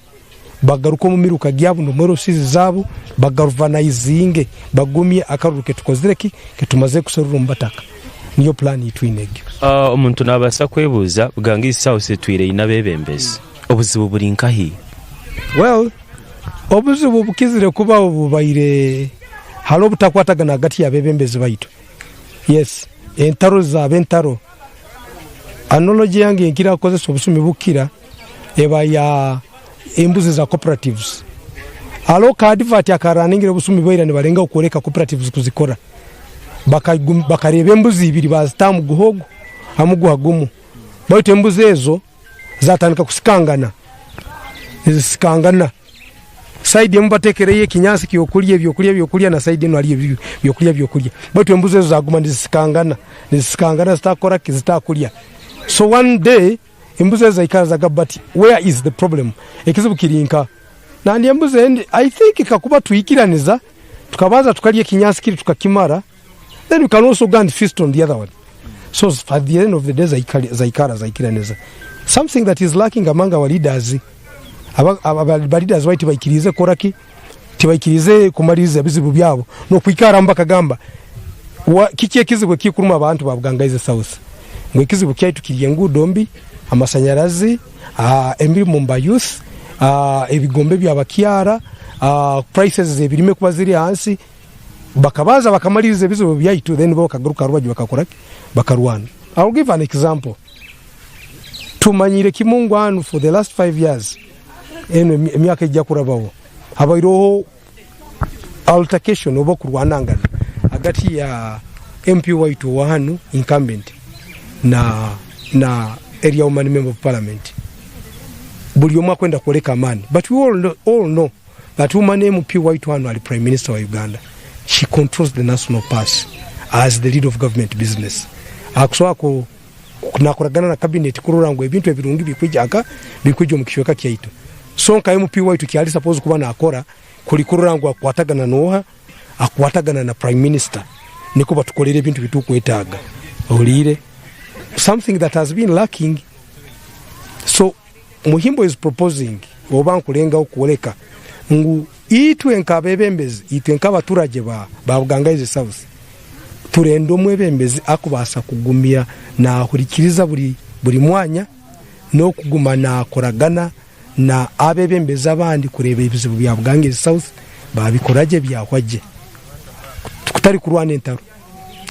bagaruke omu miruka gyabo n'omu LCs zaabo bagalvanizinge bagumye akaruru ketukozire ki ketumazire kuserura omu bataka. Niyo plan ei twine egyo. Omuntu naabaasa kwebuuza, Bugangaizi South etwire eine abeebembezi, obuzibu buri nkahi? Well, obuzibu obukizire kubaho bubaire hariho obutakwatagana ahagati y'abeebembezi baitu. Yes, entaro zaaba entaro. Analogy yange nkira kukozesa obusumi bukira eba ya embuzi za cooperatives. Hariho ka advert akaraningire obusumi bwaira nibarengaho kworeka cooperatives kuzikora. Bakareeba embuzi ibiri bazita aha muguha ogu aha muguha gumu. Baitu embuzi ezo zatandika kusikangana, nizisikangana. Sayidi emwe batekereyo ekinyansi ky'okurya, ebyokurya, ebyokurya, na sayidi enu hariyo ebyokurya, ebyokurya. Baitu embuzi ezo zaguma nizisikangana, nizisikangana zitakora ki, zitakurya. So one day embuzi ezo zaikara zagamba bati where is the problem? Ekizibu kiri nka? Nandi embuzi endi, I think kakuba twikiraniza tukabanza tukarya ekinyansi kiri tukakimara, Then we can also go and feast on the other one. So at the end of the day zaikara zaikiraneza. Something that is lacking among our leaders, aba, aba, ba leaders baitu tibaikiriize kukora ki? Tibaikiriize kumaliriza ebizibu byabo n'okwikaramu bakagamba wa, kiki ekizibu ekikuruma abantu ba Bugangaizi South? Ngu ekizibu kyaitu kiri enguudo mbi, amasanyarazi, uh, emirimo omu ba youth, uh, ebigombe by'abakyara, uh, prices z'ebirime kuba ziri ahansi. Bakabanza bakamaliriza ebizibu byaitu then bo bakagaruka aharubaju bakakora ki? Bakarwana. I will give an example. Tumanyire kimu ngu hanu for the last 5 years eno emyaka ejja kurabaho habaireho altercation oba okurwanangana hagati ya MP waitu owa hanu incumbent na na area woman member of parliament. Buri omwe akwenda kworeka amaani but we all know, all know That woman MP waitu hanu ari prime minister wa Uganda she controls the national purse as the leader of government business akusobola ku nakoragana na cabinet kurora ngu ebintu ebirungi bikwija nka bikwija omu kicweka kyaitu so nka MP waitu kyari suppose kuba nakora kuri kurora ngu akwatagana noha akwatagana na prime minister niko batukorera ebintu bitukwetaaga ohuriire something that has been lacking so Muhimbo is proposing oba nkurengaho kworeka ngu itwe nk'abebembezi, itwe nk'abaturagye ba ba Bugangaizi South turenda omwebembezi akubaasa kugumya nahurikiriza buri buri mwanya n'okuguma nakoragana na abebembezi abandi kureeba ebizibu bya Bugangaizi South babikora gye byahwa gye kutari kurwana entaro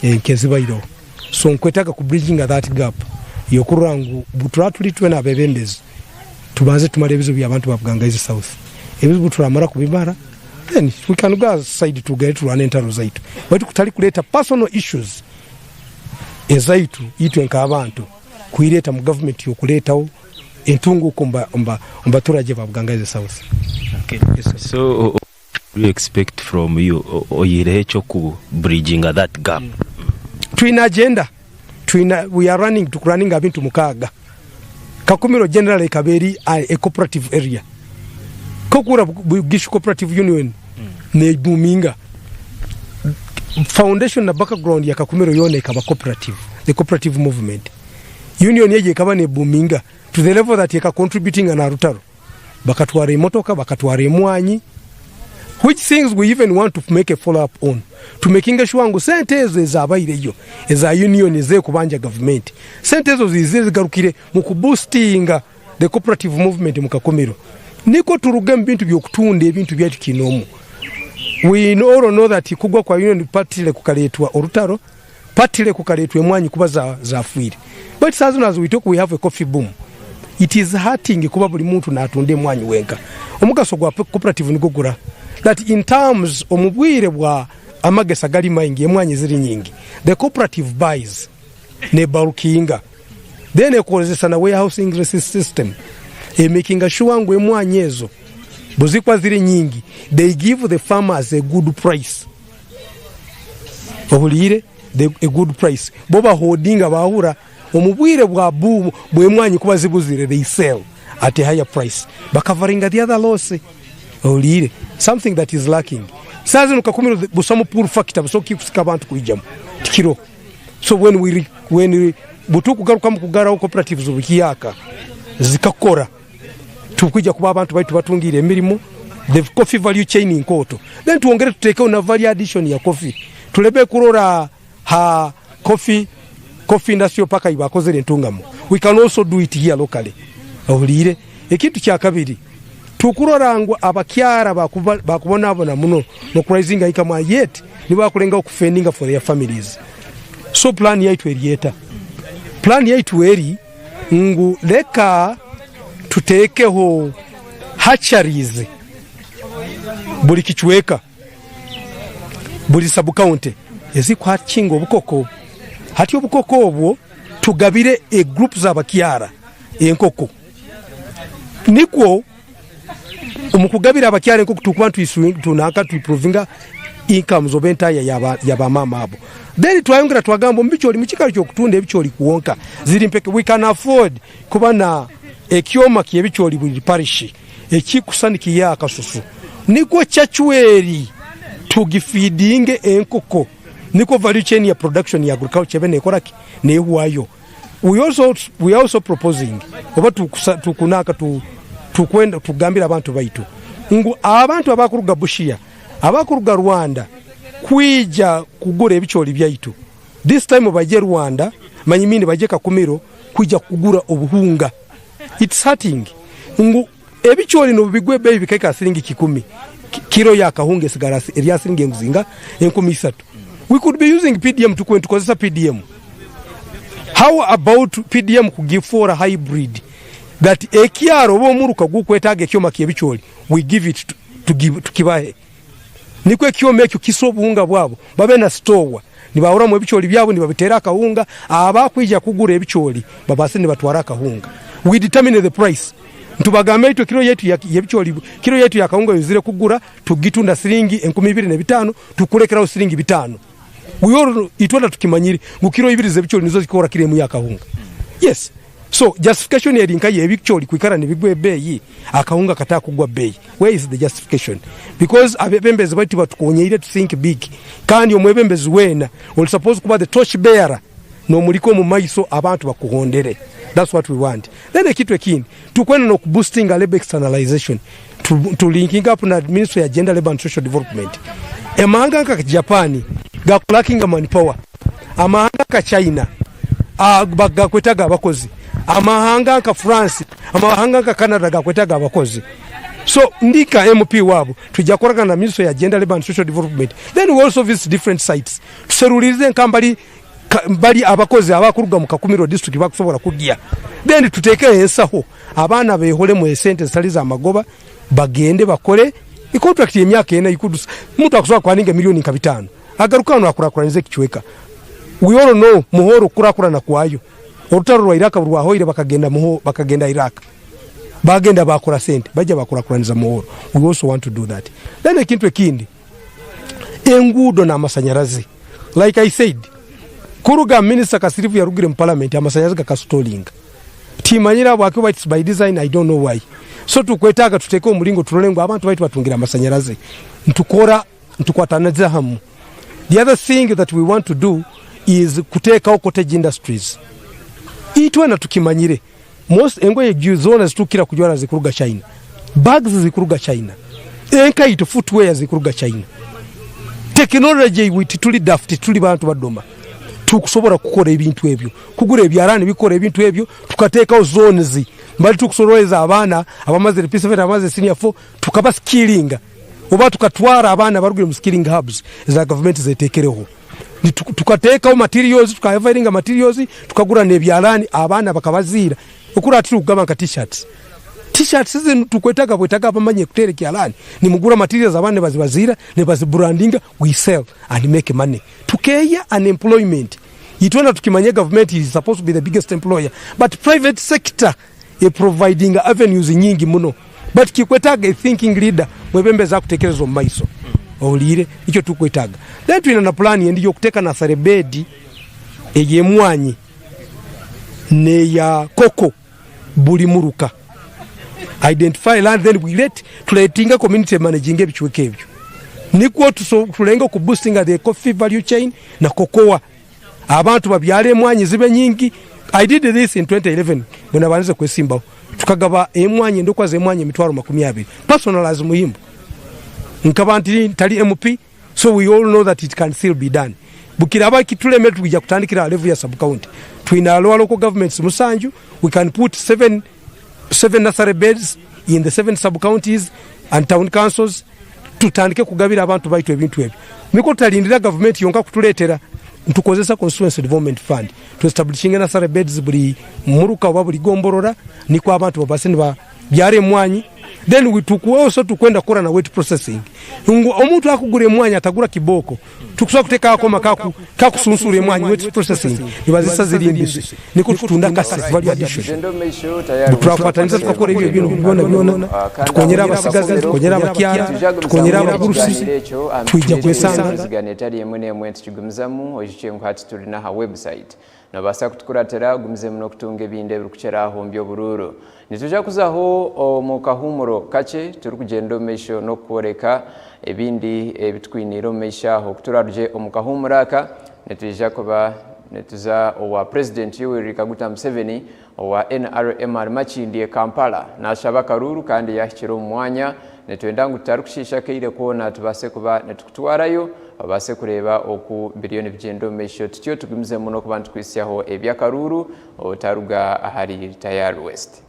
nk'ezibaireho. So nkwetaaga ku bridginga that gap y'okurora ngu buturaba turi twena abebembezi tubanze tumare ebizibu by'abantu ba Bugangaizi South. Ebizibu turamara kubimara then we can go aside tugende turwane entaro zaitu baitu kutari kureeta personal issues ezaitu itwe nk'abantu kuireeta mu government y'okureetaho entunguuka omu baturagye ba Bugangaizi South. So do you expect from you oyihireho ekyoku bridginga that gap? Twine agenda, twine we are running tukuraninga abintu mukaaga. Kakumiro generally ekaba eri a cooperative area. Kokura Bugishu Cooperative Union nebuminga. Foundation na background ya Kakumiro yoona ekaba cooperative, the cooperative movement. Union egyo ekaba nebuminga to the level that eka contributinga na rutaro. Bakatwara emotoka, bakatwara emwanyi which things we even want to make a follow up on to makinge sure ngu sente ezo ezabaireyo eza union ezekubanja gavumenti sente ezo ziizire zigarukire mu ku boostinga the cooperative movement mu Kakumiro nikwo turuge mu bintu byokutunda ebintu byaitu kiinoomu. We all know that kugwa kwa union partly kukareetwa orutaro Partly kukareetwa emwanyi kuba zafiire. Baitu saaha zinu as we talk we have a coffee boom. It is hurting kuba buri muntu natunda emwanyi wenka. Omugaso gwa cooperative nigwo gura that in terms omu bwire bwa amagesa gari maingi emwanyi ziri nyingi the cooperative buys nebalkinga then ekozesa na warehousing system emakinga sure ngu emwanyi ezo buzikuba ziri nyingi they give the farmers a good price. Ohuriire the a good price bo bahodinga bahura omu bwire bwa boom bw'emwanyi kuba zibuzire they sell at a higher price bakavaringa the other loss ohuriire something that is lacking saaha zinu kakumiro busamu pull factor busa okikusika abantu kwijamu tikiriho so when we when we butukugarukamu kugaraho cooperatives obuhyaka zikakora Tukwija kuba abantu baitu batungiire emirimo, the coffee value chain inkooto. Then twongere tutekeho na value addition ya coffee. Tuleme kurora ha coffee, coffee industrial park ahi bakozire Ntungamo. We can also do it here locally. Ohuliire? Ekintu kyakabiri, tukurora ngu abakyara bakubonabona muno nokuraisinga income yet nibakurengaho kufendinga for their families. So plan yaitu eri eta? Plan yaitu eri ngu leka tuteekeho hatcheries buri kicweka, buri sub-county ezikuhatchinga obukoko. Hati obukoko obwo tugabire e group z'abakyara enkoko nikwo Omu kugabira abakyara enkoko turikuba nitunanka tuimprovinga incomes oba entaya ya ba maama abo. Then twayongera twagamba omu bicoori mukikaro kyokutunda ebicoori kwonka ziri mpeke we can afford kuba na ekyoma kyebicoori buri parish ekikusa nikiiha akasusu nikwo cacweri tugifeedinge enkoko. Nikwo value chain ya production ya agriculture ebe nekora ki? Nehwayo. We also, we are also proposing oba tukunaka tukwenda tugambire abantu baitu ngu abantu abakuruga Busia, abakuruga Rwanda kwija kugura ebicoori byaitu, this time baije Rwanda, manya mean baije Kakumiro kwija kugura obuhunga. It's hurting ngu Ebicoori nobu bigwa ebeeyi bikahika aha siringi kikumi, kiro ya kahunga esigara eri aha siringi enguzi nga 3000. We could be using PDM tukwe nitukozesa PDM. How about PDM kugifuura hybrid that ekyaro oba omuruka ogukwetaaga ekyoma ky'ebicoori we give it tukibahe. Nikwo ekyoma ekyo kise obuhunga bwabo babe na sitoowa nibahuramu ebicoori byabo nibabiteera akahunga abakwija kugura ebicoori babaase nibatwara akahunga. We determine the price nitubagambe itwe kiro yaitu y'ebicoori kiro yaitu y'akahunga oyizire kugura tugitunda siringi 2500 tukurekeraho siringi bitaano. We all itwena tukimanyire ngu kiro ibiri z'ebicoori nizo zikukora kiro emwe y'akahunga. Yes. So justification eri nka y'ebicoori kwikara nibigwa ebeeyi, akahunga katakugwa beeyi. Where is the justification? Because abebembezi baitu tibatukonyeire to think big. Kandi omwebembezi weena ori supposed kuba the torch bearer nomurika omu maiso abantu bakuhondere. That's what we want. Then ekintu ekindi, tukwenda noku boostinga labour externalization. Tu linking up na ministry ya gender, labour and social development. Amahanga nka Japan gakulackinga manpower. Amahanga nka China gakwetaga abakozi. Amahanga nka France, amahanga nka Canada gakwetaga abakozi. So ndi nka MP waabo twija kukoragana na ministry ya Gender, Labour and Social Development then we also visit different sites tuseruririze nka mbari mbari abakozi abakuruga mu Kakumiro district bakusobola kugya then tutekeho ensaho abaana beholemu esente ezitali za magoba bagende bakore econtract y'emyaka ena omuntu akusobola kwaninga million nka bitano. Agaruka hanu akurakuraniza ekicweka. We all know Muhoro okukurakurana kwayo. Orutaro rwa Iraq burwahoire bakagenda Muho bakagenda Iraq. Bagenda bakora sente baija bakurakuraniza Muhoro. We also want to do that. Then ekintu ekindi enguudo n'amasanyarazi. Like I said, kuruga Minister Kasirivu yarugire mu parliament amasanyarazi gakastolinga. Timanyire habwaki oba it's by design I don't know why. So tukwetaaga tuteeke omuringo turole ngu abantu baitu batungire amasanyarazi. Nitukora Nitukwataniza hamwe. The other thing that we want to do is kuteekaho cottage industries. Itwena tukimanyire most engoye zoona ezitukukira kujwara zirikuruga China, bags zirikuruga China, enkaito, footwear zirikuruga China. Technology iwe tituri daft, tituri bantu badoma. Tukusobora kukora ebintu ebyo, kugura ebyaraani bikukora ebintu ebyo, tukateekaho zones mbari tukusororeza abaana abamazire P7 abamazire senior 4 tukaba skillinga. Oba tukatwara abaana abarugire omu skilling hubs eza gavumenti zetekereho tukateekaho materials, tukahavairinga materials, tukagura n'ebyaraani abaana bakabaziira. Okuri turi kugaba nka t-shirts. T-shirts zinu tukwetaga bwetaga abamanyire kuteera ekyaraani. Nimugura materials abaana nibazibaziira, nibazibrandinga, we sell and make money. Tukeeya unemployment. Itwena tukimanya gavumenti is supposed to be the biggest employer but private sector eprovidinga avenues nyingi muno but kikwetaaga a thinking leader mwebembezi akutekereza omu maiso ohuliire nikyo tukwetaaga then twine na pulaani endi y'okuteeka nasare bed ey'emwanyi n'eya koko buri muruka identify land then we let tuletinga community emanaginge ebicweka ebyo nikwo turenge oku boostinga the coffee value chain na cocoa. Abantu babyare emwanyi zibe nyingi. I did this in 2011 bwenabandize kwesimbaho. Tukagaba emwanyi endokwa z'emwanyi 200,000 personal as Muhimbo. Nkaba ntari MP so we all know that it can still be done. Bukiraba kitulemire twija kutandikira aha level ya sub county. Twine lower local governments musanju, we can put seven, seven nursery beds in the seven sub counties and town councils. Tutandike kugabira abantu baitu ebintu ebyo nikwo tutarindira gavumenti yonka kutureetera. Nitukozesa Constituency Development Fund tu establishinge nursery beds buri muruka oba buri gomborora nikwo abantu babaase nibabyara emwanyi. Then we also tukwenda kukora na wet processing ngu omuntu akugura emwanyi atagura kibooko. Tukusobola kuteekaho akooma kakusunsura emwanyi, wet processing, nibazisa ziri mbisi nikwo tutunda akase, value addition. Twakwataniza tukakora ebyo bintu byona byona, tukonyera abasigazi, tukonyera abakyara, tukonyera abagurusi, twija kwesanga. Etari emwe n'emwe nitukigumizamu, oijukye ngu hati turi n'aha website. Nobaasa kutukuratira ogumizemu n'okutunga ebindi ebirikukira aha omu by'oburuuru. Nitwija kuzaho omu kahuumuro kakye turikugyenda omu maisho n'okukworeka ebindi ebi tukwiniire omu maisho aho. Ku turarugye omu kahuumuro aka, nitwija kuba nituza owa Purezidenti Yoweri Kaguta Museveni owa nrm ari Makindye, Kampala. Naashaba akaruuru kandi yaahikire omu mwanya. Nitwenda ngu tutarikushiisha akaire koona tubaase kuba nitukutwarayo obaase kureeba oku biriyo nibigyenda omu maisho tutyo tugumizemu n'okuba nitukuhitsyaho eby'akaruuru otaruga ahari Tayari West.